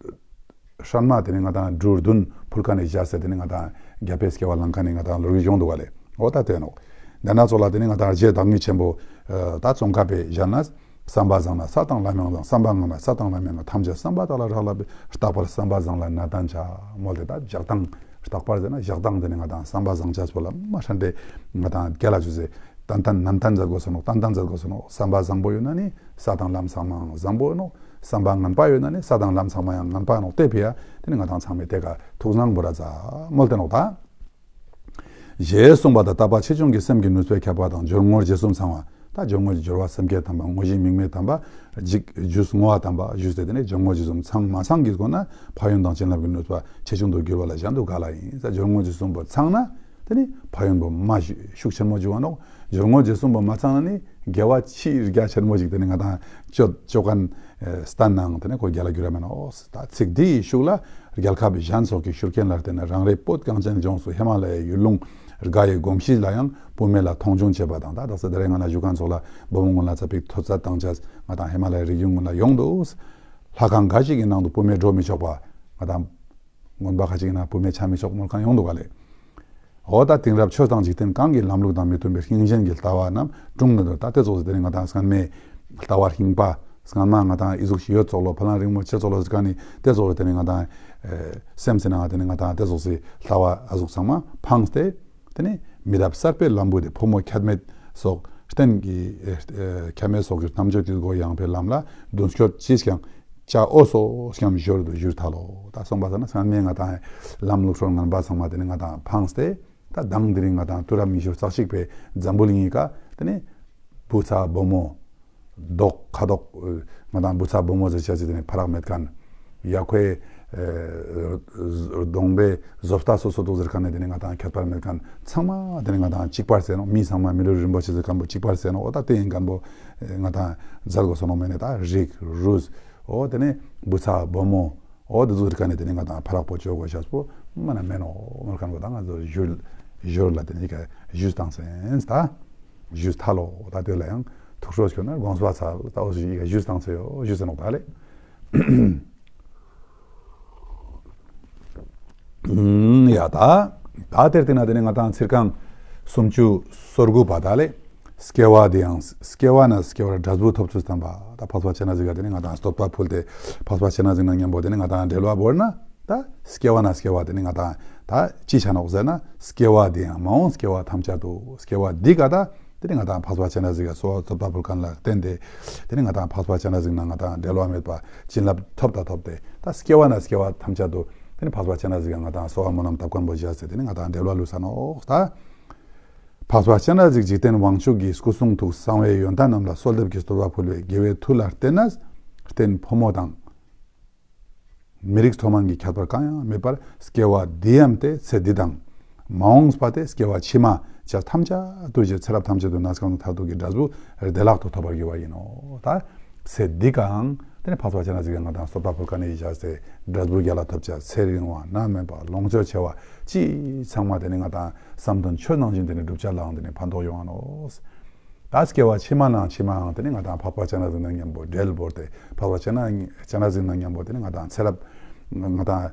སྲན་མ་དེ་ནི་ང་དང་འབྲུ་བདུན་ཕུལ་མཁན་ནི་བཞག་སྟེ་དེ་ནི་ང་དང་རྒྱལ་པོའི་སྐྱེ་བ་བླངས་མཁན་ནི་ང་དང་ལོ་རྒྱུས་ཡོང་འདུག་ག་ལེ། འོ་ད་དེ་ནོག་དེ་ན་ཚོ་ལ་དེ་ནི་ང་དང་རྗེ་བདག་ཉིད་ཆེན་པོ། ད་ཙོང་ཁ་པའི་ཞལ་ན། བསམ་པ་བཟང་ན་ས་དང་ལམ་ཡང་བཟང་། བསམ་པ་ངན་ན་ས་དང་ལམ་ཡང་ན། ཐམས་ཅད་བསམ་པ་དག་ལ་རག་ལས་པས། རྟག་པར་བསམ་པ་བཟང་ལ་གནས་བརྟན་བྱ། མོལ་ཏེ་ད་བཞག་སྟངས་རྟག་པར་ཟེར་ན་བཞག་སྟངས་དེ་ནི་ང་དང་བསམ་པ་བཟང་ཆ་སྤོ་ལ་མ་ཧྲན་ཏེ་ང་དང་རྒྱ་ལ་ཆུ་ཚོད་ཏན་ཏན་ནན་ཏན་མཛད་དགོས་སོ་ནོག་ཏན་ཏན་མཛད་དགོས་སོ་ནོག་བསམ་པ་བཟང་པོ་ཡོད་ན་ནི་ས་དང་ལམ་ཚང་མའང་བཟང་པོ་ཡོད་ནོག་བསམ་པ་ངན་པ་ཡོད་ན་ནི་ས་དང་ལམ་ཚང་མ་ཡང་ངན་པ་ནོག་དེ་ཕི་ཡ་དེ་ནི་ང་དང་ཚང་མས་དེ་ཀ་ཐུགས་སྣང་འབོར་ར་ཛ་མོལ་ཏེ་ནོག་ད། ཞེས་གསུངས་པ་དང་། དག་པ་ཆེ་ཆུང་གི་སེམས་ཀྱི་ནུས་པའི་ཁྱད་པར་དང་། སྦྱོར་དངོས་རྗེས་གསུམ་ཚང་བ། ད་སྦྱོར་དངོས་ཀྱི་སྦྱོར་བ་སེམས་བསྐྱེད་དམ་པ། དངོས་གཞི་དམིགས་མེད་དམ་པ། འཇིག་རྒྱུ་བསྔོ་བ་དམ་པ་ཞུས་ཏེ་དེ་ནི་སྦྱོར་དངོས་རྗེས་གསུམ་ཚང་མ་ཚང་གི་སྒོ་ན་ཕན་ཡོན་དང་བྱིན་རླབས་ཀྱི་ནུས་པ་ཆེ་ཆུང་དུ་འགྱུར་བ་ལ་གཞན་དུ་ག་ལ་ཡིན། ད་སྦྱོར་དངོས་རྗེས་གསུམ་པོ་ཚང་ན་དེ་ནི་ཕན་ཡོན་པོ་མ་ཤུགས་ཆེན་མོ་འབྱུང་བ་ནོག་སྦྱོར་དངོས་རྗེས་གསུམ་པོ་མ་ཚང་ན་ནི་དགེ་བ་ཆེས་རྒྱ་ཆེན་མོ་ཞིག་དེ་ནི་ང་དང་སྤྱོད་སྤྱོད་མཁན་བསྟན་ནའང་དེ་ནི་ཁོ་རྒྱ་ལ་འགྱུར་བ་མེད་ནོག་ད་ཚིག་འདི་ཡི་ཤུགས་ལ་རྒྱལ་ཁབ་གཞན་སོགས་ཀྱི་ཤུར་མཁན་ལ་བརྟེན་ནས་རང་རེའི་བོད་གངས་ཅན་ལྗོངས་སུ་ཧི་མ་ལ་ཡའི་ཡུལ་ལུང་དགའ་ཡི་གོམས་གཤིས་ལ་ཡང་བུད་མེད་ལ་མཐོང་ཆུང་བྱེད་པ་དང་། ད་དག་ས་དེ་རིང་ང་ལ་བཞུགས་མཁན་ཚོ་ལ་བུ་མོ་ངོ་ལ་ཚ་པིག་ཐོ་ཚད་བཏང་ཆ་ང་དང་ཧི་མ་ལ་ཡའི་རི་རྒྱུད་ངོ་ལ་ཡོང་འདུག་ལྷ་ཁང་འགའ་ཞིག་གི་ནང་དུ་བུད་མེད་འགྲོ་མི་ཆོག་པ། ང་དང་དགོན་པ་ཁ་ཅིག་ན་བུད་མེད་ཆ་མི་ཆོག་མོལ་མཁན་ཡོང་འདུག་ག་ལེ། འོ་ད་དེང་རབས་ཆོས་དང་འཇིག་རྟེན་གང་གི་ལམ་ལུགས་དང་མི་མཐུན་པའི་རྙིང་ཞེན་གྱི་ལྟ་བ་རྣམས་གྲུང་ན་འདོད། ད་དེ་ཚོ་དེ་ནི་ང་དང་སྔན་མའི་ལྟ་བ་རྙིང་པ། སྔན་མ་ང་དང་ཨི་ཟུག་ཞིག་ཡོད་ཙོག་ལོ། ཕ་ལང་རིང་མོ་ཆེ་ཙོག་ལོ་ཟེར་ཁ་ནི་དེ་ཚོ་དེ་ནི་ང་དང་སེམས་སེ་ན་དེ་ནི་ང་དང་དེ་ཚོ་སི་ལྟ་བ་ཨ་ཟུག་ཚང་མ་ཕངས་ཏེ། དེ་ནི་མི་རབས་གསར་པའི་ལམ་བུ་དེ་ཕོ་མོ་ཁྱད་མེད་སོགས་རྟེན་གྱི་ཁྱད་མེད་སོགས་ཀྱི་རྣམ་དཔྱོད་ཀྱི་སྒོ་ཡངས་པའི་ལམ་ལ་མདུན་སྐྱོད་ཅིས་ཀྱང་བྱ་འོ་སོ་སྐྱམ་ཞོར་དུ་བཞུར་ཐལ་ལོ། ད་སོང་པ་ས་ན་སྔན་མའི་ང་དང་ལམ་ལུགས་སྲོལ་ངན་པ་ཚང་མ་དེ་ནི་ང་དང་ཕངས་ཏེ། ད་དང་དེ་རིང་ང་དང་དུས་རབས་ཉི་ཤུ་རྩ་གཅིག་པའི་འཛམ་བུ་གླིང་གཉིས་ཀ་དེ་ནི་བུ་ཚ་བུ་མོ། རྡོག་ཁ་དོག་ང་དང་བུ་ཚ་བུ་མོ་ཟེར་བྱ་ཟེར་དེ་ནི་ཕ་རག་མེད་མཁན། ཡ་ཁོའི་གདོང་པའི་བཟོ་ལྟ་སོ་སོ་དུ་ཟེར་མཁན་ནི་དེ་ནི་ང་དང་ཁྱད་པར་མེད་མཁན། ཚང་མ་དེ་ནི་ང་དང་གཅིག་པར་ཟེར་ནོ། མི་ཚང་མ་མི་ལུས་རིན་པོ་ཆེ་ཟེར་མཁན་པོ་གཅིག་པར་ཟེར་ནོ། འོ་ད་དེ་ཡིན་མཁན་པོ་ང་དང་མཛད་དགོས་སོ་ནོ་མེད་ནི། ད་རིགས་རུས། འོ་དེ་ནི་བུ་ཚ་བུ་མོ། འོ་དེ་ཚོ་རིགས་ཀ་ནས་དེ་ནི་ང་དང་ཕ་རག་པོ་བཅོ་དགོས་ཤག་པོ་མ་ན་མེད་ནོ། མར་མཁན་པོ་ད་ང་ཚོ་བཞུར་བཞུར་ལ་དེ་ནི་ཀ་བཞུས་བཏང་སེན་ད། བཞུས་ཐལ་ལོ། ད་དེ་ལ་ཡང་ཐུགས་སྲོག་ཤོར་ན་དགོངས་པ་ཚ་ད་འོ་ཞིག་ཡི་ག་བཞུས་བཏང་སེ་ཡོ་བཞུས་སེ་ནོག་ད་ལེ། ཡ་ད་ད་དེར་བལྟས་ན་དེ་ནི་ང་དང་ཚིར་ཁང་སུམ་ཅུ་སོ་དགུ་པ་ད་ལེ། སྐྱེ་བ་འདི་ཡང་སྐྱེ་བ་ན་སྐྱེ་བར་འབྲས་བུ་ཐོབ་ཚུལ་བསྟན་པ། ད་འཕགས་པ་སྤྱན་རས་གཟིགས་ཀ་དེ་ནི་ང་དང་བསྟོད་པ་ཕུལ་ཏེ་འཕགས་པ་སྤྱན་རས་གཟིགས་ན་མཉམ་པོ་དེ་ནི་ང་དང་འབྲེལ་བ་བོར་ན། ད་སྐྱེ་བ་ན་སྐྱེ་བ་དེ་ནི་ང་དང་ད་ཅི་ཆ་ནོག་ཟེར་ན། སྐྱེ་བ་འདི་ཡང་མ་འོངས་སྐྱེ་བ་ཐམས་ཅད་དུ་སྐྱེ་བ་འདི་ག་ད་དེ་ནི་ང་དང་འཕགས་པ་སྤྱན་རས་གཟིགས་ཀ་གསོལ་བ་བཏབ་ད་ཕུལ་མཁན་ལ་བརྟེན་ཏེ། དེ་ནི་ང་དང་འཕགས་པ་སྤྱན་རས་གཟིགས་ན་ང་དང་འབྲེལ་བ་མེད་པ་བྱིན་རླབས་ཐོབ་ད་ཐོབ་སྟེ་ད་སྐྱེ་བ་ན་སྐྱེ་བ་ཐམས་ཅད་དུ་དེ་ནི་འཕགས་པ་སྤྱན་རས་གཟིགས་ཀ་ང་དང་གསོལ་བ་སྨོན་ལམ་བཏབ་མཁན་པོ་བཞག་སྟེ་དེ་ནི་ང་དང་འབྲེལ་བ་ལུས་ས་ནོག་ད། འཕགས་པ་སྤྱན་རས་གཟིགས་འཇིག་རྟེན་དབང་ཕྱུག་གི་སྐུ་གསུང་ཐུགས་གསང་བའི་ཡོན་ཏན་རྣམས་ལ་གསོལ་འདེབས་ཀྱི་བསྟོད་པ་ཕུལ་བའི་དགེ་བའི་མཐུ་ལ་བརྟེན་ནས་རྟེན་ཕོ་མོ་དང་། མི་རིགས་མཐོ་དམན་གྱི་ཁྱད་པར་གང་ཡང་མེད་པར་སྐྱེ་བ་འདི་ཡམ་སྟེ་ཚེ་འདི་དང་། མ་འོངས་པ་སྟེ་སྐྱེ་བ་ཕྱི་མ་བཅས་ཐམས་ཅད་དུ་རྗེ་ཚེ་རབས་ཐམས་ཅད་དུ་གནས་སྐབས་མཐར་ཐུག་གི་འབྲས་བུ་བདེ་བླག་ཏུ་ཐོབ་པར་འགྱུར་བ་ཡིན་ནོ། ད་ཚེ་འདི་ཀའང་དེ་ནི་འཕགས་པ་སྤྱན་རས་གཟིགས་ཀྱིས་ང་དང་བསྟོད་པ་ཕུལ་མཁན་ནི་བཞག་སྟེ་འབྲས་བུ་རྒྱལ་ལ་ཐོབ་བྱ་ཚེ་རིང་བ་ནད་མེད་པ་ལོངས་སྤྱོད་ཆེ་བ་ཅི་ཚང་མ་དེ་ནི་ང་དང་བསམ་དོན་ཆོས་ནང་བཞིན་དེ་ནི་འགྲུབ་བྱ་ལའང་དེ་ནི་ཕན་ཐོགས་ཡོང་བ་ནོ། ད་སྐྱེ་བ་ཕྱི་མ་ནང་ཕྱི་མའང་དེ་ནི་ང་དང་འཕགས་པ་སྤྱན་རས་གཟིགས་ན་མཉམ་པོ་འབྲེལ་བོར་ཏེ་འཕགས་པ་སྤྱན་རས་སྤྱན་རས་གཟིགས་ན་མཉམ་པོ་དེ་ནི་ང་དང་ཚེ་རབས་ང་དང་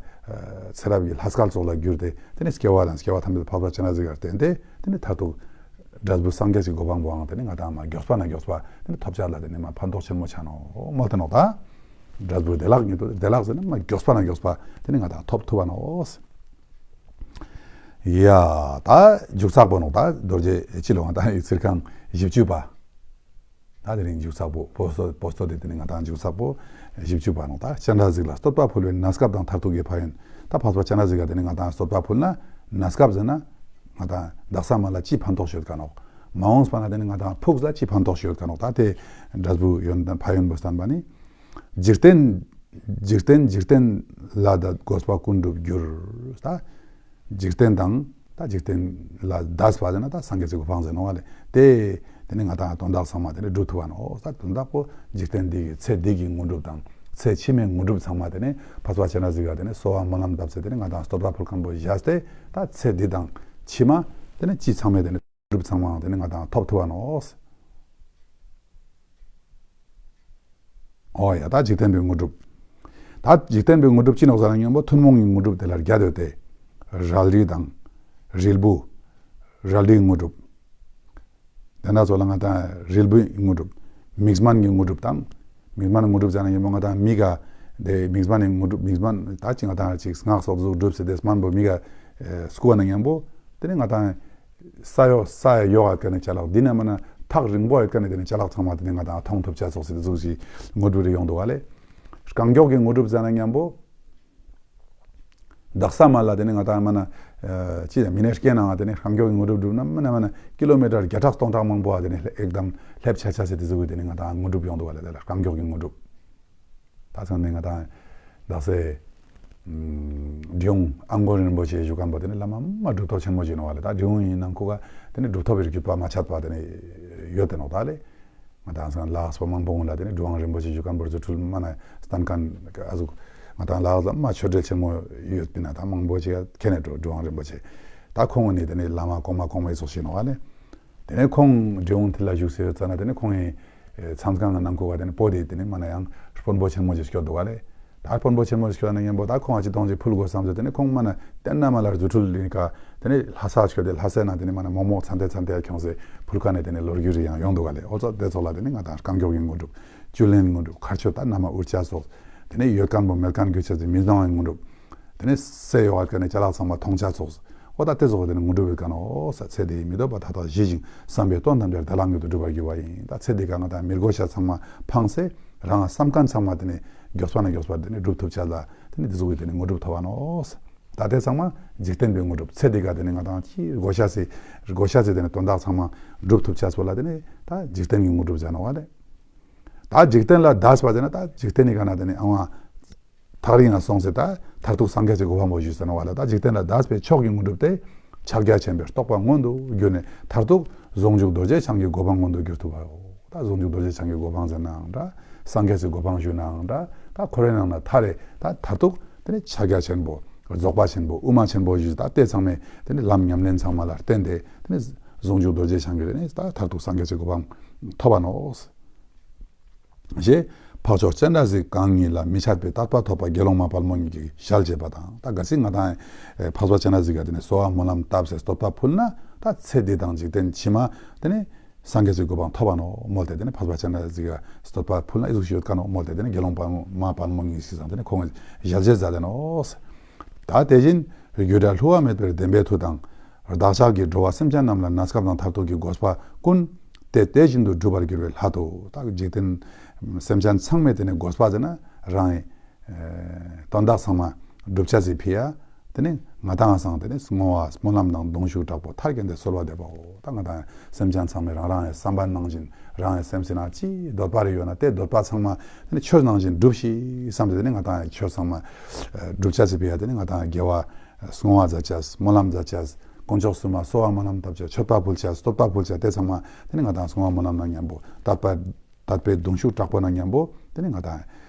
ཚེ་རབས་ཀྱི་ལྷ་སྐལ་ཙོགས་ལ་གྱུར་ཏེ་དེ་ནི་སྐྱེ་བ་དང་སྐྱེ་བ་ཐམས་ཅད་འཕགས་པ་སྤྱན་རས་གཟིགས་ཀར་བརྟེན་ཏེ་དེ་ནི་མཐར་ཐུག་འབྲས་བུ་སངས་རྒྱས་ཀྱི་གོ་འཕང་པོའང་དེ་ནི་ང་དང་མ་མགྱོགས་པ་ན་མགྱོགས་པ་དེ་ནི་ཐོབ་བྱ་ལ་དེ་ནི་མ་ཕན་ཐོགས་ཆེན་མོ་ཆ་ནོ་མོལ་ཏེ་ནོག་ད་འབྲས་བུ་བདེ་བླག་ཉིད་དུ་བདེ་བླག་ཟེར་ན་མ་མགྱོགས་པ་ན་མགྱོགས་པ་དེ་ནི་ང་དང་ཐོབ་ཐུབ་བ་ནོ། ཡ། ད་མཇུག་ཚགས་པོ་ནོག་ད་རྡོ་རྗེ་ཅི་ལོ་ང་དང་ཡིག་ཚིར་ཁང་བཞི་བཅུ་པ། ད་དེ་རིང་མཇུག་ཚགས་པོ་པོ་སོ་པོ་སོ་དེ་དེ་ནི་ང་དང་མཇུག་ཚགས་པོ་བཞི་བཅུ་པ་ནོག་ད་སྤྱན་རས་གཟིགས་ལ་བསྟོད་པ་ཕུལ་བའི་གནས་སྐབས་དང་མཐར་ཐུག་གི་ཕན་ཡོན། ད་འཕགས་པ་སྤྱན་རས་གཟིགས་ཀ་དེ་ནི་ང་དང་བསྟོད་པ་ཕུལ་ན་གནས་སྐབས་ཟེར་ན་ང་དང་དག་ས་མ་ལ་ཅི་ཕན་ཐོགས་ཤོད་ཀ་ནོག་མ་འོངས་པ་ན་དེ་ནི་ང་དང་ཕུགས་ལ་ཅི་ཕན་ཐོགས་ཤོད་ཀ་ནོག་ད་དེ་འབྲས་བུ་ཡོན་ཏན་ཕན་ཡོན་པོ་བསྟན་པ་ནི། འཇིག་རྟེན། འཇིག་རྟེན་འཇིག་རྟེན་ལ་འདས་དགོས་པ་ཀུན་འགྲུབ་འགྱུར། ད་འཇིག་རྟེན་དང་ད་འཇིག་རྟེན་ལ་འདས་པ་ཟེར་ན་ད་སངས་རྒྱས་ཀྱི་གོ་འཕང་ཟེར་ནོ་བ་ལས་དེ་དེ་ནི་ང་དང་དོན་དག་ཚང་མ་དེ་ནི་འགྲུབ་ཐུབ་བ་ནོ། ད་དོན་དག་པོ་འཇིག་རྟེན་འདི་གི་ཚེ་འདི་གི་དངོས་གྲུབ་དང་ཚེ་ཕྱི་མའི་དངོས་གྲུབ་ཚང་མ་དེ་ནི་འཕགས་པ་སྤྱན་རས་གཟིགས་ཀ་དེ་ནི་གསོལ་བ་སྨོན་ལམ་བཏབ་ཚེ་དེ་ནི་ང་དང་བསྟོད་པ་ཕུལ་མཁན་པོ་བཞག་སྟེ་ད་ཚེ་འདི་དང་ཕྱི་མ་དེ་ནི་ཅི་ཚང་མས་དེ་ནི། གྲུབ་ཚང་མའང་དེ་ནི་ང་དང་ཐོབ་ཐུབ་བ་ནོ། ཨོ་ཡ་ད་འཇིག་རྟེན་པའི་དངོས་གྲུབ། ད་འཇིག་རྟེན་པའི་དངོས་གྲུབ་ཅི་ནོག་ཟེར་ན་མཉམ་པོ་ཐུན་མོང་གི་དངོས་གྲུབ་དེ་ལ་བརྒྱད་ཡོད་དེ། རལ་གྲི་དང་། རིལ་བུ། རལ་གྲིའི་དངོས་གྲུབ། དེ་ན་ཚོ་ལ་ང་དང་རིལ་བུའི་དངོས་གྲུབ། མིག་སྨན་གྱི་དངོས་གྲུབ་དང་། མིག་སྨན་དངོས་གྲུབ་ཟེར་ན་མཉམ་པོ་ང་དང་མིག་ག་དེ་མིག་སྨན་གྱི་དངོས་གྲུབ་མིག་སྨན་ད་ཅི་ང་དང་ཅིག་སྔགས་སོགས་གཟུགས་སྒྲུབ་ཟེར་དེ་སྨན་པོ་མིག་ག་སྐུ་བ་ན་མཉམ་པོ་དེ་ནི་ང་དང་། ས་ཡོ་ས་ཡོ་ཡོ་ག་ནས་ཅ་ལག་འདི་ནས་མ་ན་ཐག་རིང་པོ་ཡོད་ཀ་ནས་དེ་ནས་ཅ་ལག་ཚང་མ་དེ་ནས་ང་དང་མཐོང་ཐུབ་ཆ་སོགས་སི་དེ་ཟུག་ཞིག་དངོས་གྲུབ་རེ་ཡོང་འདུག་ག་ལེ། རྐང་མགྱོགས་ཀྱི་དངོས་གྲུབ་ཟེར་ན་མཉམ་པོ། དག་ས་མ་ལ་དེ་ནས་ང་དང་མ་ན། ཅི་ཡང་མི་ནས་སྐྱེ་ནའང་དེ་ནས་རྐང་མགྱོགས་ཀྱི་དངོས་གྲུབ་སྒྲུབ་ན་མ་ན་མ་ན་ཀི་ལོ་མི་ཊར་བརྒྱ་ཕྲག་སྟོང་ཕྲག་མང་པོ་བ་དེ་ནས་ཨེག་དམ་སླེབས་ཆ་ཆ་སི་དེ་ཟུག་གི་དེ་ནས་ང་དང་དངོས་གྲུབ་ཡོང་འདུག་ག་ལེ་དེ་ལ་རྐང་མགྱོགས་ཀྱི་དངོས་གྲུབ། ད་ཚང་མས་ང་དང་། དག་ས། འབྲི་གུང་ཨ་མགོན་རིན་པོ་ཆེ་བཞུགས་མཁན་པོ་དེ་ནི་བླ་མ་མ་གྲུབ་ཐོབ་ཆེན་མོ་ཅིག་ནོ་བ་ལེ། ད་འབྲི་གུང་ཡིན་ནང་ཁུ་ག་དེ་ནི་གྲུབ་ཐོབ་པའི་རྒྱུད་པ་མ་ཆད་པ་དེ་ནི་ཡོད་དེ་ནོ་ད་ལེ། ང་དང་སང་ལགས་སོ་མང་པོ་ངོ་ལ་དེ་ནི་འབྲི་གུང་རིན་པོ་ཆེ་བཞུགས་མཁན་པོ་རྫུ་འཕྲུལ་མ་ན་སྟན་མཁན་ཨ་ཟུག་ང་དང་ལགས་ལ་མ་ཆོས་འབྲེལ་ཆེན་མོ་ཡོད་པིན་ན་ད་མང་པོ་ཅིག་ཁྱེད་ནས་འགྲོ་འབྲི་གུང་རིན་པོ་ཆེ། ད་ཁོང་ནི་དེ་ནི་བླ་མ་གོང་མ་གོང་མའི་ཚོགས་ཤིག་ནོ་བ་ལེ། དེ་ནས་ཁོང་འབྲི་གུང་དེ་ལ་བཞུགས་སའི་ཙ་ན་དེ་ནས་ཁོང་ཡི་མཚམས་ཁང་གི་ནང་ཁུལ་བ་དེ་ནས་པོ་དེ་དེ་ནས་མ་ན་ཡང་དཔོན་པོ་ཆེན་མོ་ཅིག་སྐྱོད་འདུག་ག་ལེ། ད་དཔོན་པོ་ཆེན་མོ་ཞིག་ཤོད་ན་མཉམ་པོ་ད་ཁོང་ང་ཅི་གཏོང་ཅིག་ཕུལ་དགོས་བསམ་ཚེ་དེ་ནས་ཁོང་མ་ན་བསྟན་ན་མ་ལ་རྫུ་འཕྲུལ་ལིན་ཀ་དེ་ནས་ལྷ་ས་ཞིག་དེ་ལྷ་སའི་ནང་དེ་ནས་མ་ན་མོག་མོག་ཚན་ཏེ་ཚན་ཏེ་ཁྱོངས་སེ་ཕུལ་ཁ་ནས་དེ་ནས་ལོ་རྒྱུས་རེ་ཡང་ཡོང་འདུག་ག་ལེ། ཨོ་ཙོ་དེ་ཚོགས་ལ་དེ་ནས་ང་དང་རྐང་མགྱོགས་ཀྱི་དངོས་གྲུབ། བཅུད་ལེན་དངོས་གྲུབ། མཁར་ཆུ་དང་མནའ་མ་དབུར་ཆ་སོགས། དེ་ནས་ཡོད་མཁན་པོ་མེད་མཁན་དགོས་ཆ་ཚེ་མི་གཏོང་བའི་དངོས་གྲུབ། དེ་ནས་སའི་ཡོད་མཁན་ནས་ཅ་ལག་ཚང་མ་ཐོང་ཆ་སོགས། ཨོ་ད་དེ་སོགས་དེ་ནས་དངོས་གྲུབ་ཡོད་མཁན་ཨོ་ས་ཚེ་འདིའི་མི་ལྡོག་པ་མཐའ་དག་ཞི་ཞིང་བསམ་པའི་དོན་ཐམས་ཅད་བདེ་བླག་མྱུར་དུ་འགྲུབ་པར་འགྱུར་བ་ཡིན། ད་ཚེ་འདི་ག་ང་དང་མི་དགོས་ཆ་ཚང་མ་འཕངས་སེ་རང་བསམ་མཁན་ཚང་མ་དེ་ནས་མགྱོགས་པ་ན་མགྱོགས་པ་དེ་ནས་འགྲུབ་ཐུབ་ཆ་ལ་དེ་ནས་དེ་སོགས་ཀྱི་དེ་ནས་དངོས་གྲུབ་ཐོབ་པ་ནོ། ད་དེ་ཚང་མ་འཇིག་རྟེན་པའི་དངོས་གྲུབ། ཚེ་འདི་ག་དེ་ནས་ང་དང་ཅི་དགོས་ཤ་སི་དགོས་ཤ་སི་དེ་ནས་དོན་དག་ཚང་མ་འགྲུབ་ཐུབ་ཆ་སོགས་ལ་དེ་ནས་ད་འཇིག་རྟེན་གྱི་དངོས་གྲུབ་ཟེར་ནོ་བ་ལེ། ད་འཇིག་རྟེན་ལ་འདས་པ་ཟེར་ན་ད་འཇིག་རྟེན་ནི་ག་ན་དེ་ནས་ཨང་བ་ཐག་རིང་ང་སོང་སེ་ད་མཐར་ཐུག་སངས་རྒྱས་ཀྱི་གོ་འཕང་པོ་ཞུས་ཟེར་ནོ་བ་ལ། ད་འཇིག་རྟེན་ལ་འདས་པའི་མཆོག་གི་དངོས་གྲུབ་དེ་ཕྱག་རྒྱ་ཆེན་པོའི་རྟོགས་པ་མངོན་དུ་གྱུར་ནས་མཐར་ཐུག་ཟུང་འཇུག་རྡོ་རྗེ་འཆང་གི་གོ་འཕང་མངོན་དུ་གྱུར་ཐུབ་པའོ། ད་ཟུང་འཇུག་རྡོ་རྗེ་འཆང་གི་གོ་འཕང་ཟེར་ནའང་འདྲ། སངས་རྒྱས་ཀྱི་གོ་འཕང་ཞུས་ནའང་འདྲ། ད་ཁོ་རའི་ནང་ན་མཐར་རེ་ད་མཐར་ཐུག་དེ་ནི་ཕྱག་རྒྱ་ཆེན་པོ་རྫོགས་པ་ཆེན་པོ་དབུ་མ་ཆེན་པོ་ཞུས་ད་ལྟའི་ཚང་མས་དེ་ནི་ལམ་ཉམས་ལེན་ཚང་མ་ལ་བརྟེན་ཏེ་དེ་ནི་ཟུང་འཇུག་རྡོ་རྗེ་འཆང་གི་དེ་ནི་ད་མཐར་ཐུག་སངས་རྒྱས་ཀྱི་གོ་འཕང་ཐོབ་པ་ནོ། ཞེས་འཕགས་མཆོག་སྤྱན་རས་གཟིགས་གང་ཉིད་ལ་མི་ཕྱེད་པའི་དད་པ་ཐོབ་པ་དགེ་སློང་མ་དཔལ་མོ་ཉིད་ཀྱིས་ཞལ་བཞེས་པ་དང་། ད་གལ་སྲིད་ང་དང་འཕགས་པ་སྤྱན་རས་གཟིགས་ཀྱིས་དེ་ནི་གསོལ་བ་སྨོན་ལམ་བཏབ་སྟེ་བསྟོད་པ་ཕུལ་ན་ད་ཚེ་འདི་དང་འཇིག་རྟེན་ཕྱི་མ་དེ་ནི་སངས་རྒྱས་ཀྱི་གོ་འཕང་ཐོབ་པ་ནོ་མོལ་ཏེ་དེ་ནི་འཕགས་པ་སྤྱན་རས་གཟིགས་ཀྱིས་བསྟོད་པ་ཕུལ་ན་ཨི་ཟུག་ཞིག་ཡོད་ཀ་ནོ་མོལ་ཏེ་དེ་ནི་དགེ་སློང་མ་དཔལ་མོ་ཉིད་ཀྱིས་དེ་ནི་ཁོང་གིས་ཞལ་བཞེས་མཛད་དེ་ནོ། ད་དེ་བཞིན་རྒྱུད་གྲྭ་བསླུ་བ་མེད་པའི་བདེན་པའི་མཐུ་དང་། བདག་ཅག་གི་འགྲོ་བ་སེམས་ཅན་རྣམས་ལ་གནས་སྐབས་དང་མཐར་ཐུག་གི་དགོས་པ་ཀུན་དེ་དེ་བཞིན་དུ་འགྲུབ་པར་འགྱུར་བའི་སླད་དུ། ད་འཇིག་རྟེན་སེམས་ཅན་ཚང་མས་དེ་ནི་དགོས་པ་ཟེར་ན་རང་གི་དོན་དག་ཚང་མ་འགྲུབ་བྱ་ཟེར་ཕི་ཡ། དེ་ནི་ང་དང་སང་དེ་ནི་བསྔོ་བ་སྨོན་ལམ་དང་གདུང་ཤུགས་དྲག་པོ་མཐར་སྐྱེལ་ཏེ་གསོལ་བ་འདེབས་པའོ། ད་ང་དང་སེམས་ཅན་ཚང་མས་རང་རང་གི་བསམ་པ་ནང་བཞིན་རང་གི་སེམས་སི་ནང་ཅི་འདོད་པ་རེ་ཡོད་ན་དེ་འདོད་པ་ཚང་མ་དེ་ནི་ཆོས་ནང་བཞིན་འགྲུབ་ཤིག་བསམ་སྟེ་དེ་ནི་ང་དང་ཆོས་ཚང་མ་འགྲུབ་བྱ་ཟེར་ཕི་ཡ། དེ་ནི་ང་དང་དགེ་བ་བསྔོ་བ་མཛད་བྱ་སྨོན་ལམ་མཛད་བྱ་དཀོན་མཆོག་གསུམ་ལ་གསོལ་བ་སྨོན་ལམ་བཏབ་བྱ་མཆོད་པ་ཕུལ་བྱ་བསྟོད་པ་ཕུལ་བྱ་དེ་ཚང་མ་དེ་ནི་ང་དང་བསྔོ་བ་སྨོན་ལམ་ནང་མཉམ་པོ་དད་པ་དད་པའི་གདུང་ཤུགས་དྲག་པོ་ནང་མཉམ་པོ་དེ་ནི་ང་དང་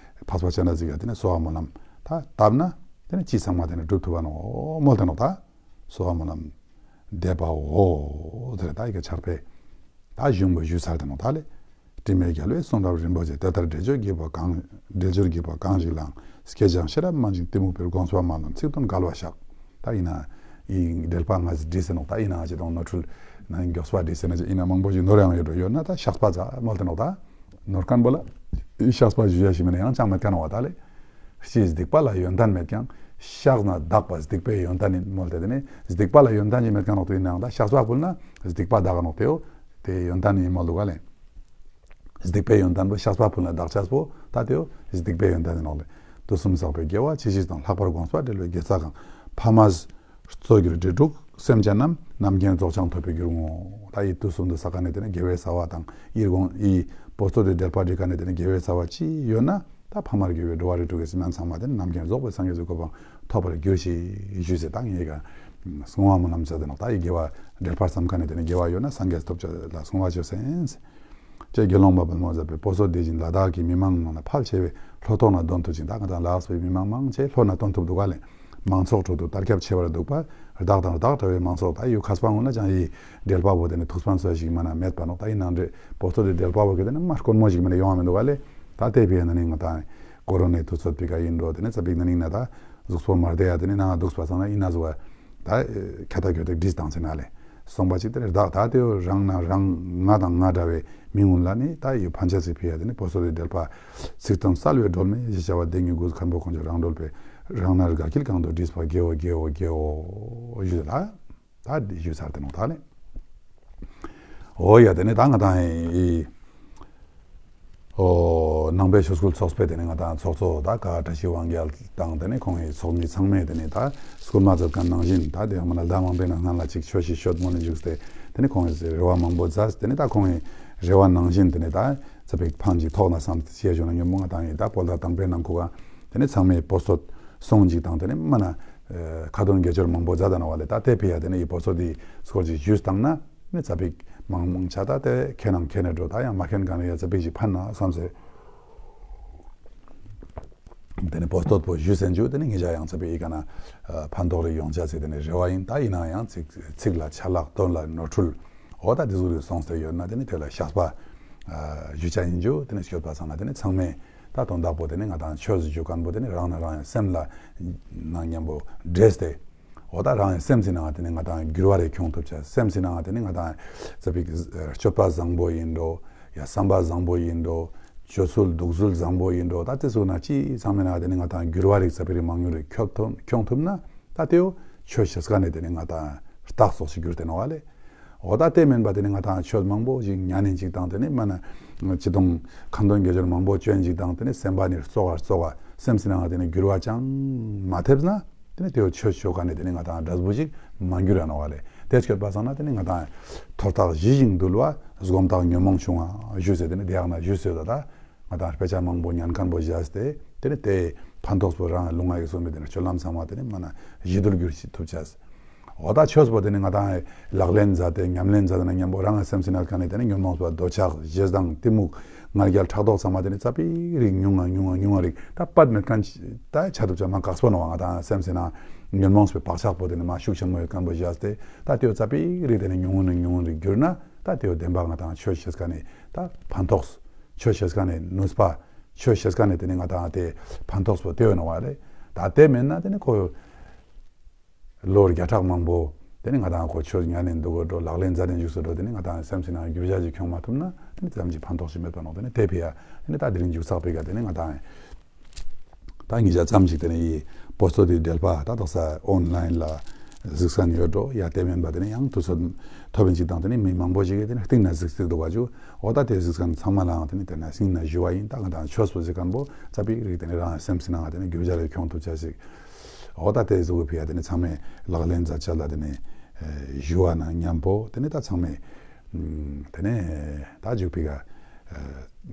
འཕགས་པ་སྤྱན་རས་གཟིགས་ཀྱིས་དེ་ནི་གསོལ་བ་སྨོན་ལམ་ད་བཏབ་ན་དེ་ནི་ཅི་ཚང་མ་དེ་ནི་འགྲུབ་ཐུབ་པ་ནོ་མོལ་ཏེ་ནོ། ད་གསོལ་བ་སྨོན་ལམ་འདེབས་པའོ། དེ་ལས་ད་ཡི་གེ་ཕྱག་དཔེ་ད་གཞུང་པོ་ཞུས་ཚར་ཏེ་ནོ་ད་ལེ། དྲི་མེད་རྒྱལ་བའི་གསུང་རབ་རིན་པོ་ཆེ། དེ་ལྟར་འགྲེལ་བརྗོད་བགྱིས་པ་གང་འགྲེལ་བརྗོད་བགྱིས་པ་གང་ཞིག་ལའང་སྐྱེས་ཀྱང་ཤེས་རབ་མ་འཇིག་གཏི་མུག་པའི་དགོངས་པ་མ་ལོན་ཚིག་དོན་འགལ་བ་བཞག་ད་ཡིན་ན་ཡི་འགྲེལ་པ་ང་ཚོས་བྲིས་ཟེར་ནོ་ད་ཡིན་ན་ང་ཚོས་དང་ནོར་འཁྲུལ་ན་མགྱོགས་པ་བྲིས་ཟེར་ན་ཡིན་ན་མང་པོ་ཞིག་ནོར་ཡང་ཡོད་འགྲོ་ཡོད་ན་ད་བཤགས་པ་ཛ་མོལ་ཏེ་ནོ་ད། ནོར་མཁན་པོ་ལ་བཤགས་པ་ཞུ་ཡ་ཞིག་མིན་ན་ཡང་ཅང་མེད་མཁན་བ་ད་ལེ། སྤྱིའི་སྡིག་པ་ལ་ཡོན་ཏན་མེད་ཀྱང་བཤགས་ན་དག་པ་སྡིག་པའི་ཡོན་ཏན་ཡིན་མོལ་ཏེ་དེ་ནི་སྡིག་པ་ལ་ཡོན་ཏན་ཅིག་མེད་མཁན་ནོག་ཏུ་ཡིན་ནའང་ད་བཤགས་པ་ཕུལ་ན་སྡིག་པ་དག་ནོག་དེའོ། དེ་ཡོན་ཏན་ཡིན་མོལ་ལུག་ག་ལེ། སྡིག་པའི་ཡོན་ཏན་པོ་བཤགས་པ་ཕུལ་ན་དག་ཆས་པོ་ད་དེའོ་སྡིག་པའི་ཡོན་ཏན་ཡིན་ནོག་ལེ། དུས་གསུམ་བསགས་པའི་དགེ་བ་ཇི་ཞིག་དང་། ལྷག་པར་དགོངས་པ་འགྲེལ་བའི་དགེ་རྩ་གང་། ཕ་མ་གཙོ་གྱུར་འབྲེལ་དྲུག་སེམས་ཅན་རྣམས། རྣམ་མཁྱེན་རྫོགས་བྱང་ཐོབ་པའི་རྒྱུར་བསྔོ། ད་ཡི་དུས་གསུམ་དུ་བསགས་མཁན་ནི་དེ་ནི་དགེ་བའི་རྩ་བ་དང་ཡི་དགོངས་ཡི་བོ་སྟོད་དེ་འགྲེལ་པ་འབྲི་མཁན་ནི་དེ་ནི་དགེ་བའི་རྩ་བ་ཅི་ཡོད་ན་ད་ཕ་མར་གྱུར་པའི་འགྲོ་བ་རིགས་དྲུག་གི་སེམས་ཅན་ཚང་མ་དེ་ནི་རྣམ་མཁྱེན་རྫོགས་པའི་སངས་རྒྱས་ཀྱི་གོ་འཕང་ཐོབ་པར་གྱུར་ཅིག་ཞུས་ཟེར་ད་ངེད་ཀྱིས་བསྔོ་བ་སྨོན་ལམ་མཛད་དེ་ནོག་ད་ཡི་དགེ་བ་འགྲེལ་པར་བསམ་མཁན་ནི་དེ་ནི་དགེ་བ་ཡོད་ན་སངས་རྒྱས་ཐོབ་ཆ་ལ་བསྔོ་བ་བྱོས་ཟེར། ཅེས་དགེ་སློང་མ་དཔལ་མོ་མཛད་པའི་བོ་སྟོད་དེ་བཞིན་ལ་དྭགས་ཀྱི་མི་མང་ནང་ལ་ཕལ་ཆེ་བས་ལྷོ་ཐོག་ན་འདོན་ཐུབ་ཅིང་། ད་ང་དང་ལ་དྭགས་པའི་མི་མང་མང་ཆེ་ལྷོ་ན་འདོན་ཐུབ་འདུག་ག་ལེ། མང་ཚོགས་ཁྲོད་དུ་དར་ཁྱབ་ཆེ་བར་འདུག་པ། བདག་དང་བདག་འདྲ་བའི་མང་ཚོགས་ད་ཡུལ་མཁས་པ་ངོ་ན་ཅང་ཡི་འགྲེལ་པ་བོ་དེ་ནི་ཐུགས་སྤང་སོ་ཞིག་མ་ན་མེད་པ་ནོག་ད་ཡིན་ནང་འདྲེ་བོ་སྟོད་དེ་འགྲེལ་པ་བོ་གི་དེ་ནི་མ་དཀོན་མོ་ཞིག་མ་ན་ཡོང་བ་མི་འདུག་ག་ལེ། ད་དེ་བས་ན་ནི་ང་དང་ཀོ་རོ་ནའི་དུས་ཚོད་པི་ཀ་ཡིན་འགྲོ་དེ་ནི་ཙ་པིག་ན་ནིང་ན་ད་གཟུགས་པོ་མར་བདེ་ཡ་དེ་ནི་ནང་གཟུགས་པ་ཚང་ན་ཡིན་ན་གཟུགས་པ། ད་ཁ་ཏ་གྱོད་དེ་བྲིས་བཏང་ཚེ་ན་ལེ། སོང་པ་ཅིག་དེ་རེད་བདག་ད་དེའོ་རང་ན་རང་ང་དང་ང་འདྲ་བའི་མི་ངུན་ལ་ནི་ད་ཡི་ཕན་ཆད་ཅིག་ཕི་ཡ་དེ་ནི་བོ་སོ་དེ་འགྲེལ་པ་ཚིག་དོན་གསལ་བའི་སྒྲོན་མེ་ཞེས་བྱ་བ་དེ་ཉིད་གུས་མཁན་པོ་དཀོན་མཆོག་རང་གྲོལ་པའི་རང་ན་དགའ་སྐྱིད་གང་དུ་བྲིས་པ་དགེའོ་དགེའོ་དགེའོ་ཞུས་ལ། ད་འདི་ཞུས་ཚར་དེ་ནོ་ད་ལེ། འོ་ཡ་དེ་ནི་ད་ང་དང་ཡི། ཨོ། ནང་པའི་ཆོས་སྐུལ་ཚོགས་པའི་དེ་ནི་ང་དང་ཚོགས་གཙོ་ད་ཀ་བཀྲ་ཤིས་དབང་རྒྱལ་དང་དེ་ནི་ཁོང་གི་ཚོགས་མི་ཚང་མས་དེ་ནི་ད་སྐུལ་མ་མཛད་མཁན་ནང་བཞིན་ད་དེ་ཡང་མིན་ན་ཟླ་མང་པོའི་ནང་སྔ་ལ་ཅིག་ཆོས་ཤིག་ཤོད་མོ་ནི་བཞུགས་ཏེ་དེ་ནི་ཁོང་གི་རེ་བ་མང་པོ་མཛད་དེ་ནི་ད་ཁོང་གི་རེ་བ་ནང་བཞིན་དེ་ནི་ད་ཙ་པིག་ཕན་ཅིག་ཐོགས་ན་བསམ་སྟེ་ཞེས་བྱུང་ན་ཉོན་མོངས་ང་དང་ཡིན་ད་བོད་ཟླ་དང་པོའི་ནང་ཁུག་ག་དེ་ནི་ཚང་མས་བོ་སོད་སོང་ཅིག་དང་དེ་ནི་མིན་ན་ཁ་འདོན་དགེ་སྦྱོར་མང་པོ་མཛད་ད་ན་བ་ལས་ད་དེ་ཕི་ཡ་དེ་ནི་ཡི་བོ་སོད་དེ་སྐོར་ཅིག་ཞུས་བཏང་ན། ནི་ཙ་པིག་མང་མང་ཆ་ད་དེ་ཁེ་ནང་ཁེ་ནས་འགྲོ་ད་ཡང་མ་ཁེན་གང་ཡ་ཙ་པིག་ཞིག་ཕན་ན་བསམ་སེ། དེ་ནི་བོ་སྟོད་པོ་ཞུས་ཟེན་ཅུ་དེ་ནི་ངེད་ཅག་ཡང་ཙ་པིག་ཡི་ག་ན་ཕན་ཐོགས་རེ་ཡོང་ཆ་ཚེ་དེ་ནི་རེ་བ་ཡིན་ད་ཡིན་ན་ཡང་ཚིག་ཚིག་ལ་ཆ་ལག་དོན་ལ་ནོར་འཁྲུལ་འོ་ད་དེ་ཟུག་རེ་སོང་སྟེ་ཡོད་ན་དེ་ནི་དེ་ལ་བཤགས་པ་ཞུ་ཆ་ཡིན་ཅུ་དེ་ནི་སྐྱོད་པ་ཚང་ན་དེ་ནི་ཚང་མས་ ད་དོན་དག་པོ་དེ་ནི་ང་ཏང་ཆོས་ཞུ་མཁན་པོ་དེ་ནི་རང་ན་རང་ཡང་སེམས་ལ་ནང་མཉམ་པོ་འདྲེས་ཏེ། འོ་ད་རང་ཡང་སེམས་སི་ནང་དེ་ནི་ང་ཏང་འགྱུར་བ་རེ་ཁྱོང་ཐུབ་ཆ། སེམས་སི་ནང་དེ་ནི་ང་ཏང་ཙ་པིག་སྤྱོད་པ་བཟང་པོ་ཡིན་འགྲོ། ཡ་བསམ་པ་བཟང་པོ་ཡིན་འགྲོ། སྤྱོད་ཚུལ་འདུག་ཚུལ་བཟང་པོ་ཡིན་འགྲོ། ད་དེ་ཚོ་ན་ཅི་ཚང་མའི་ནང་དེ་ནི་ང་ཏང་འགྱུར་བ་རིགས་ཙ་པིག་རིགས་མང་ཉུང་རིགས་ཁྱོང་ཐུབ་ཁྱོང་ཐུབ་ན། ད་དེའོ་ཆོས་ཤེས་ཀ་ནས་དེ་ནི་ང་ཏང་རྟགས་སོགས་ཤིག་གྱུར་ཏེ་ནོ་བ་ལེ། འོ་ད་དེ་མིན་པ་དེ་ནི་ང་ཏང་ཆོས་མང་པོ་ཞིག་ཉན་ནས་ཅིག་དང་དེ་ནི་མ་ན་ཅི་དང་ཁ་འདོན་དགེ་སྦྱོར་མང་པོ་བཅོན་ཅིག་དང་དེ་ནི་སེམས་པ་ནི་རྩོག་ག་རྩོག་ག་སེམས་སི་ནང་དེ་ནི་འགྱུར་བ་ཅང་མ་ཐེབས་ན། དེ་ནི་དེའོ་ཆོས་ཆོས་ཀ་ནས་དེ་ནི་ང་ཏང་འབྲས་བུ་ཞིག་མ་འགྱུར་ར་ནོ་བ་ལེ། དེ་སྐྱོད་པ་སང་ན་དེ་ནི་ང་ཏང་ཐོར་ཐག་ཞི་ཞིང་དུལ་བ་སྒོམ་ཐག་ཉོན་མོངས་ཆུང་བ་ཞུ་ཟེར། དེ་ནི་དེ་ཡག་ན་ཞུ་ཟེར་ད་ད། ང་ཏང་དཔེ་ཆ་མང་པོ་ཉན་མཁན་པོ་བཞག་སྟེ་དེ་ནི་དེ་ཕན་ཐོགས་པོ་རང་ལུང་ང་ཡིག་སོ་མི་དེ་ནི་སྤྱོད་ལམ་ཚང་མ་དེ་ནི་མ་ན་ཞི་དུལ་གྱུར་ཅིག་ཐུབ་ཆ། འོ་ད་ཆོས་པོ་དེ་ནི་ང་ཏང་ལག་ལེན་མཛད་དེ་ཉམས་ལེན་མཛད་དེ་ན་མཉམ་པོ་རང་ང་སེམས་སི་ནང་ཀ་ནས་དེ་ནི་ཉོན་མོངས་པ་འདོད་ཆགས་ཞེ་སྡང་གཏི་མུག་ང་རྒྱལ་ཕྲག་དོག་ཚང་མ་དེ་ནི་ཙ་པིག་རིགས་ཉུང་ང་ཉུང་ང་ཉུང་ང་རིགས་ད་པད་མེད་མཁན་ད་ཆ་ཐུབ་ཆ་མ་དཀགས་པོ་ནོ་བ། ང་ཏང་སེམས་སི་ནང་ཉོན་མོངས་པའི་བག་ཆགས་པོ་དེ་ནི་མ་ཤུགས་ཆེན་མོ་ཡོད་མཁན་པོ་བཞག་སྟེ་ད་དེའོ་ཙ་པིག་རིགས་དེ་ནི་ཉུང་ངུ་ནས་ཉུང་ངུ་རིགས་གྱུར་ན་ད་དེའོ་བདེན་པ་ང་ཏང་ཆོས་ཤེས་ཀ་ནས་ད་ཕན་ཐོགས། ཆོས་ཤེས་ཀ་ནས་ནུས་པ། ཆོས་ཤེས་ཀ་ནས་དེ་ནི་ང་ཏང་དེ་ཕན་ཐོགས་པོ་དེ་ཡོད་ནོ་བ་རེད། ད་དེ་མེད་ན་དེ་ནི་ཁོ་ལོ་བརྒྱ་ཕྲག་མང་པོ་དེ་ནི་ང་ཏང་ཁོ་ཆོས་ཉན་ནས་འདུག་གོ་འགྲོ། ལག་ལེན་མཛད་དེ་འཇུག་སུ་འགྲོ། དེ་ནི་ང་ཏང་སེམས་སི་ནང་འགྱུར་བ་ཞིག་ཁྱོང་མ་ཐུབ་ན་དེ་ནི་ཙམ་ཅིག་ཕན་ཐོགས་ཤིག་མེད་པ་ནོ། དེ་ནི་དེ་ཕི་ཡ་དེ་ནི་ད་དེ་རིང་འཇུག་ཚག་པའི་ག་དེ་ནི་ང་ཏང་ད་ཉིད་ཅག་ཙམ་ཞིག་དེ་ནི་ཡི་པོ་སྟོ་དེ་འབྲེལ་པ་ད་དག་ས་ཨོན་ལན་ལ་གཟིགས་ས་ནི་ཡོད་འགྲོ། ཡ་དེ་མིན་པ་དེ་ནི་ཡང་དུས་ཚོད་ཐོབ་པའི་ཅིག་དང་དེ་ནི་མི་མང་པོ་ཞིག་གིས་དེ་ནི་སྟེང་ན་གཟིགས་གཟིགས་འདུག་བ་ཅུ། འོ་ད་དེ་གཟིགས་ས་ནི་ཚང་མ་ལའང་དེ་ནི་དེ་ན་སྙིང་ན་ཞུ་བ་ཡིན། ད་ང་ཏང་ཆོས་པོ་གཟིགས་མཁན་པོ་ཙ་པིག་རིགས་དེ་ནི་རང་སེམས་སི་ནང་དེ་ནི་འགྱུར་བ་རེ་ཁྱོང་ཐུབ་ཆ་ཞིག་འོ་ད་དེ་གཟུགས་ཕི་ཡ་དེ་ནི་ཚང་མས་ལག་ལེན་མཛད་ཆ་ལ་དེ་ནི་ཞུ་བ་ན་མཉམ་པོ་དེ་ནི་ད་ཚང་མས་དེ་ནས་ད་འཇུག་པའི་ག་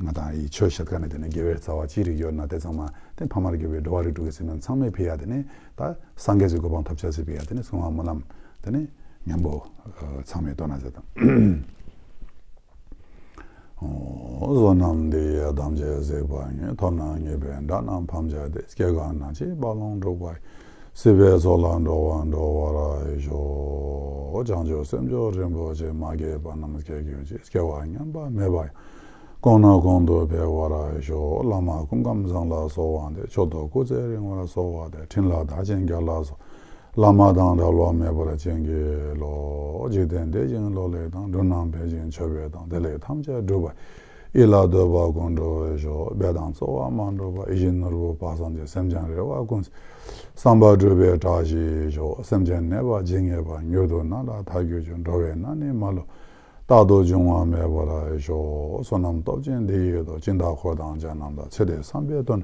ང་ཏང་ཡི་ཆོས་བཤད་ཀ་ནས་དེ་ནས་དགེ་བའི་རྩ་བ་ཅི་རིགས་ཡོད་ན་དེ་ཚང་མ་དེ་ཕ་མར་གྱུར་པའི་འགྲོ་བ་རིགས་དྲུག་གི་སེམས་ཅན་ཚང་མས་ཕི་ཡ་དེ་ནས་ད་སངས་རྒྱས་ཀྱི་གོ་འཕང་ཐོབ་ཆ་སི་ཕི་ཡ་དེ་ནས་གསང་བ་སྨོན་ལམ་དེ་ནས་མཉམ་པོ་ཚང་མས་བཏོན་ན་ཟེར་དང་། བསོད་ནམས་འདི་ཡིས་ཐམས་ཅད་གཟིགས་པ་ཉིད། ཐོབ་ནས་ཉེས་པའི་དགྲ་རྣམས་ཕམ་བྱས་ཏེ། སྐྱེ་རྒ་ན་འཆིའི་རྦ་ཀློང་འཁྲུགས་པ་ཡི། སྲིད་པའི་མཚོ་ལས་འགྲོ་བ་སྒྲོལ་བར་ཤོག། བྱང་ཆུབ་སེམས་མཆོག་རིན་པོ་ཆེ། མ་སྐྱེས་པ་རྣམས་སྐྱེ་གྱུར་ཅིག། སྐྱེ་བ་ཉམས་པ་མེད་པ་ཡང་། གོང་ནས་གོང་དུ་འཕེལ་བར་ཤོག། བླ་མ་སྐུ་ཁམས་བཟང་ལ་གསོལ་བ་འདེབས། མཆོག་ཏུ་སྐུ་ཚེ་རིང་བར་གསོལ་བ་འདེབས། ཕྲིན་ལས་དར་ཞིང་རྒྱས་ལ་གསོལ། བླ་མ་དང་འབྲལ་བ་མེད་པར་བྱིན་གྱིས་རློབས། འཇིག་རྟེན་བདེ་ཞིང་ལོ་ལེགས་དང་། འགྲོ་རྣམས་འཕེལ་ཞིང་མཆོད་པའི་དང་། བདེ་ལེགས་ཐམས་ཅད་འགྲུབ་པ་ཡི། ཡིད་ལ་འདོད་པ་ཀུན་འགྲུབ་ཤོག། འབད་དང་བརྩོན་པ་མ་འགྲུབ་པ། ཡིད་བཞིན་ནོར་བུ་དཔག་བསམ་གྱི། སེམས་ཅན་རེ་བ་ཀུན། བསམ་པ་འགྲུབ་པའི་བཀྲ་ཤིས་ཤོག། སེམས་ཅན་ནད་པ་ཇི་སྙེད་པ། མྱུར་དུ་ནད་ལས་ཐར་གྱུར་ཅིག། འགྲོ་བའི་ནད་ནི་མ་ལུས། རྟག་ཏུ་འབྱུང་བ་མེད་པར་ཤོག། བསོད་ནམས་སྟོབས་ཆེན་འདི་ཡིས་ཐོབ། སྦྱིན་བདག་འཁོར་དང་བཅས་རྣམས་ལ། ཚེ་འདིར་བསམ་པའི་དོན།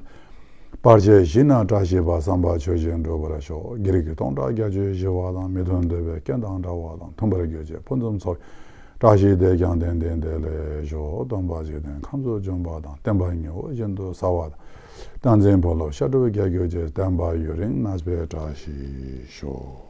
བར་ཆད་ཞི་ནས་བཀྲ་ཤིས་པ། བསམ་པ་ཆོས་བཞིན་འགྲུབ་པར་ཤོག། བགེགས་རིགས་སྟོང་ཕྲག་བརྒྱད་ཅུ་ཞི་བ་དང་། མི་མཐུན་འདོད་པའི་རྐྱེན་དང་བྲལ་བ་དང་། མཐུན་པར་གྱུར་ཅིག་ཕུན་སུམ་ཚོགས། བཀྲ་ཤིས་བདེ་ཀྱང་ལྡན་ལྡན་བདེ་ལེགས་ཤོག། སྟོན་པ་འཇིག་རྟེན་ཁམས་སུ་བྱོན་པ་དང་། བསྟན་པ་མྱུར་བ་བཞིན་དུ་གསལ་བ་དང་། བསྟན་འཛིན་འཁོར་ལོ་བཤད་སྒྲུབ་རྒྱས་གྱུར་ཅིག། བསྟན་པ་ཡུན་རིང་གནས་པའི་བཀྲ་ཤིས་ཤོག།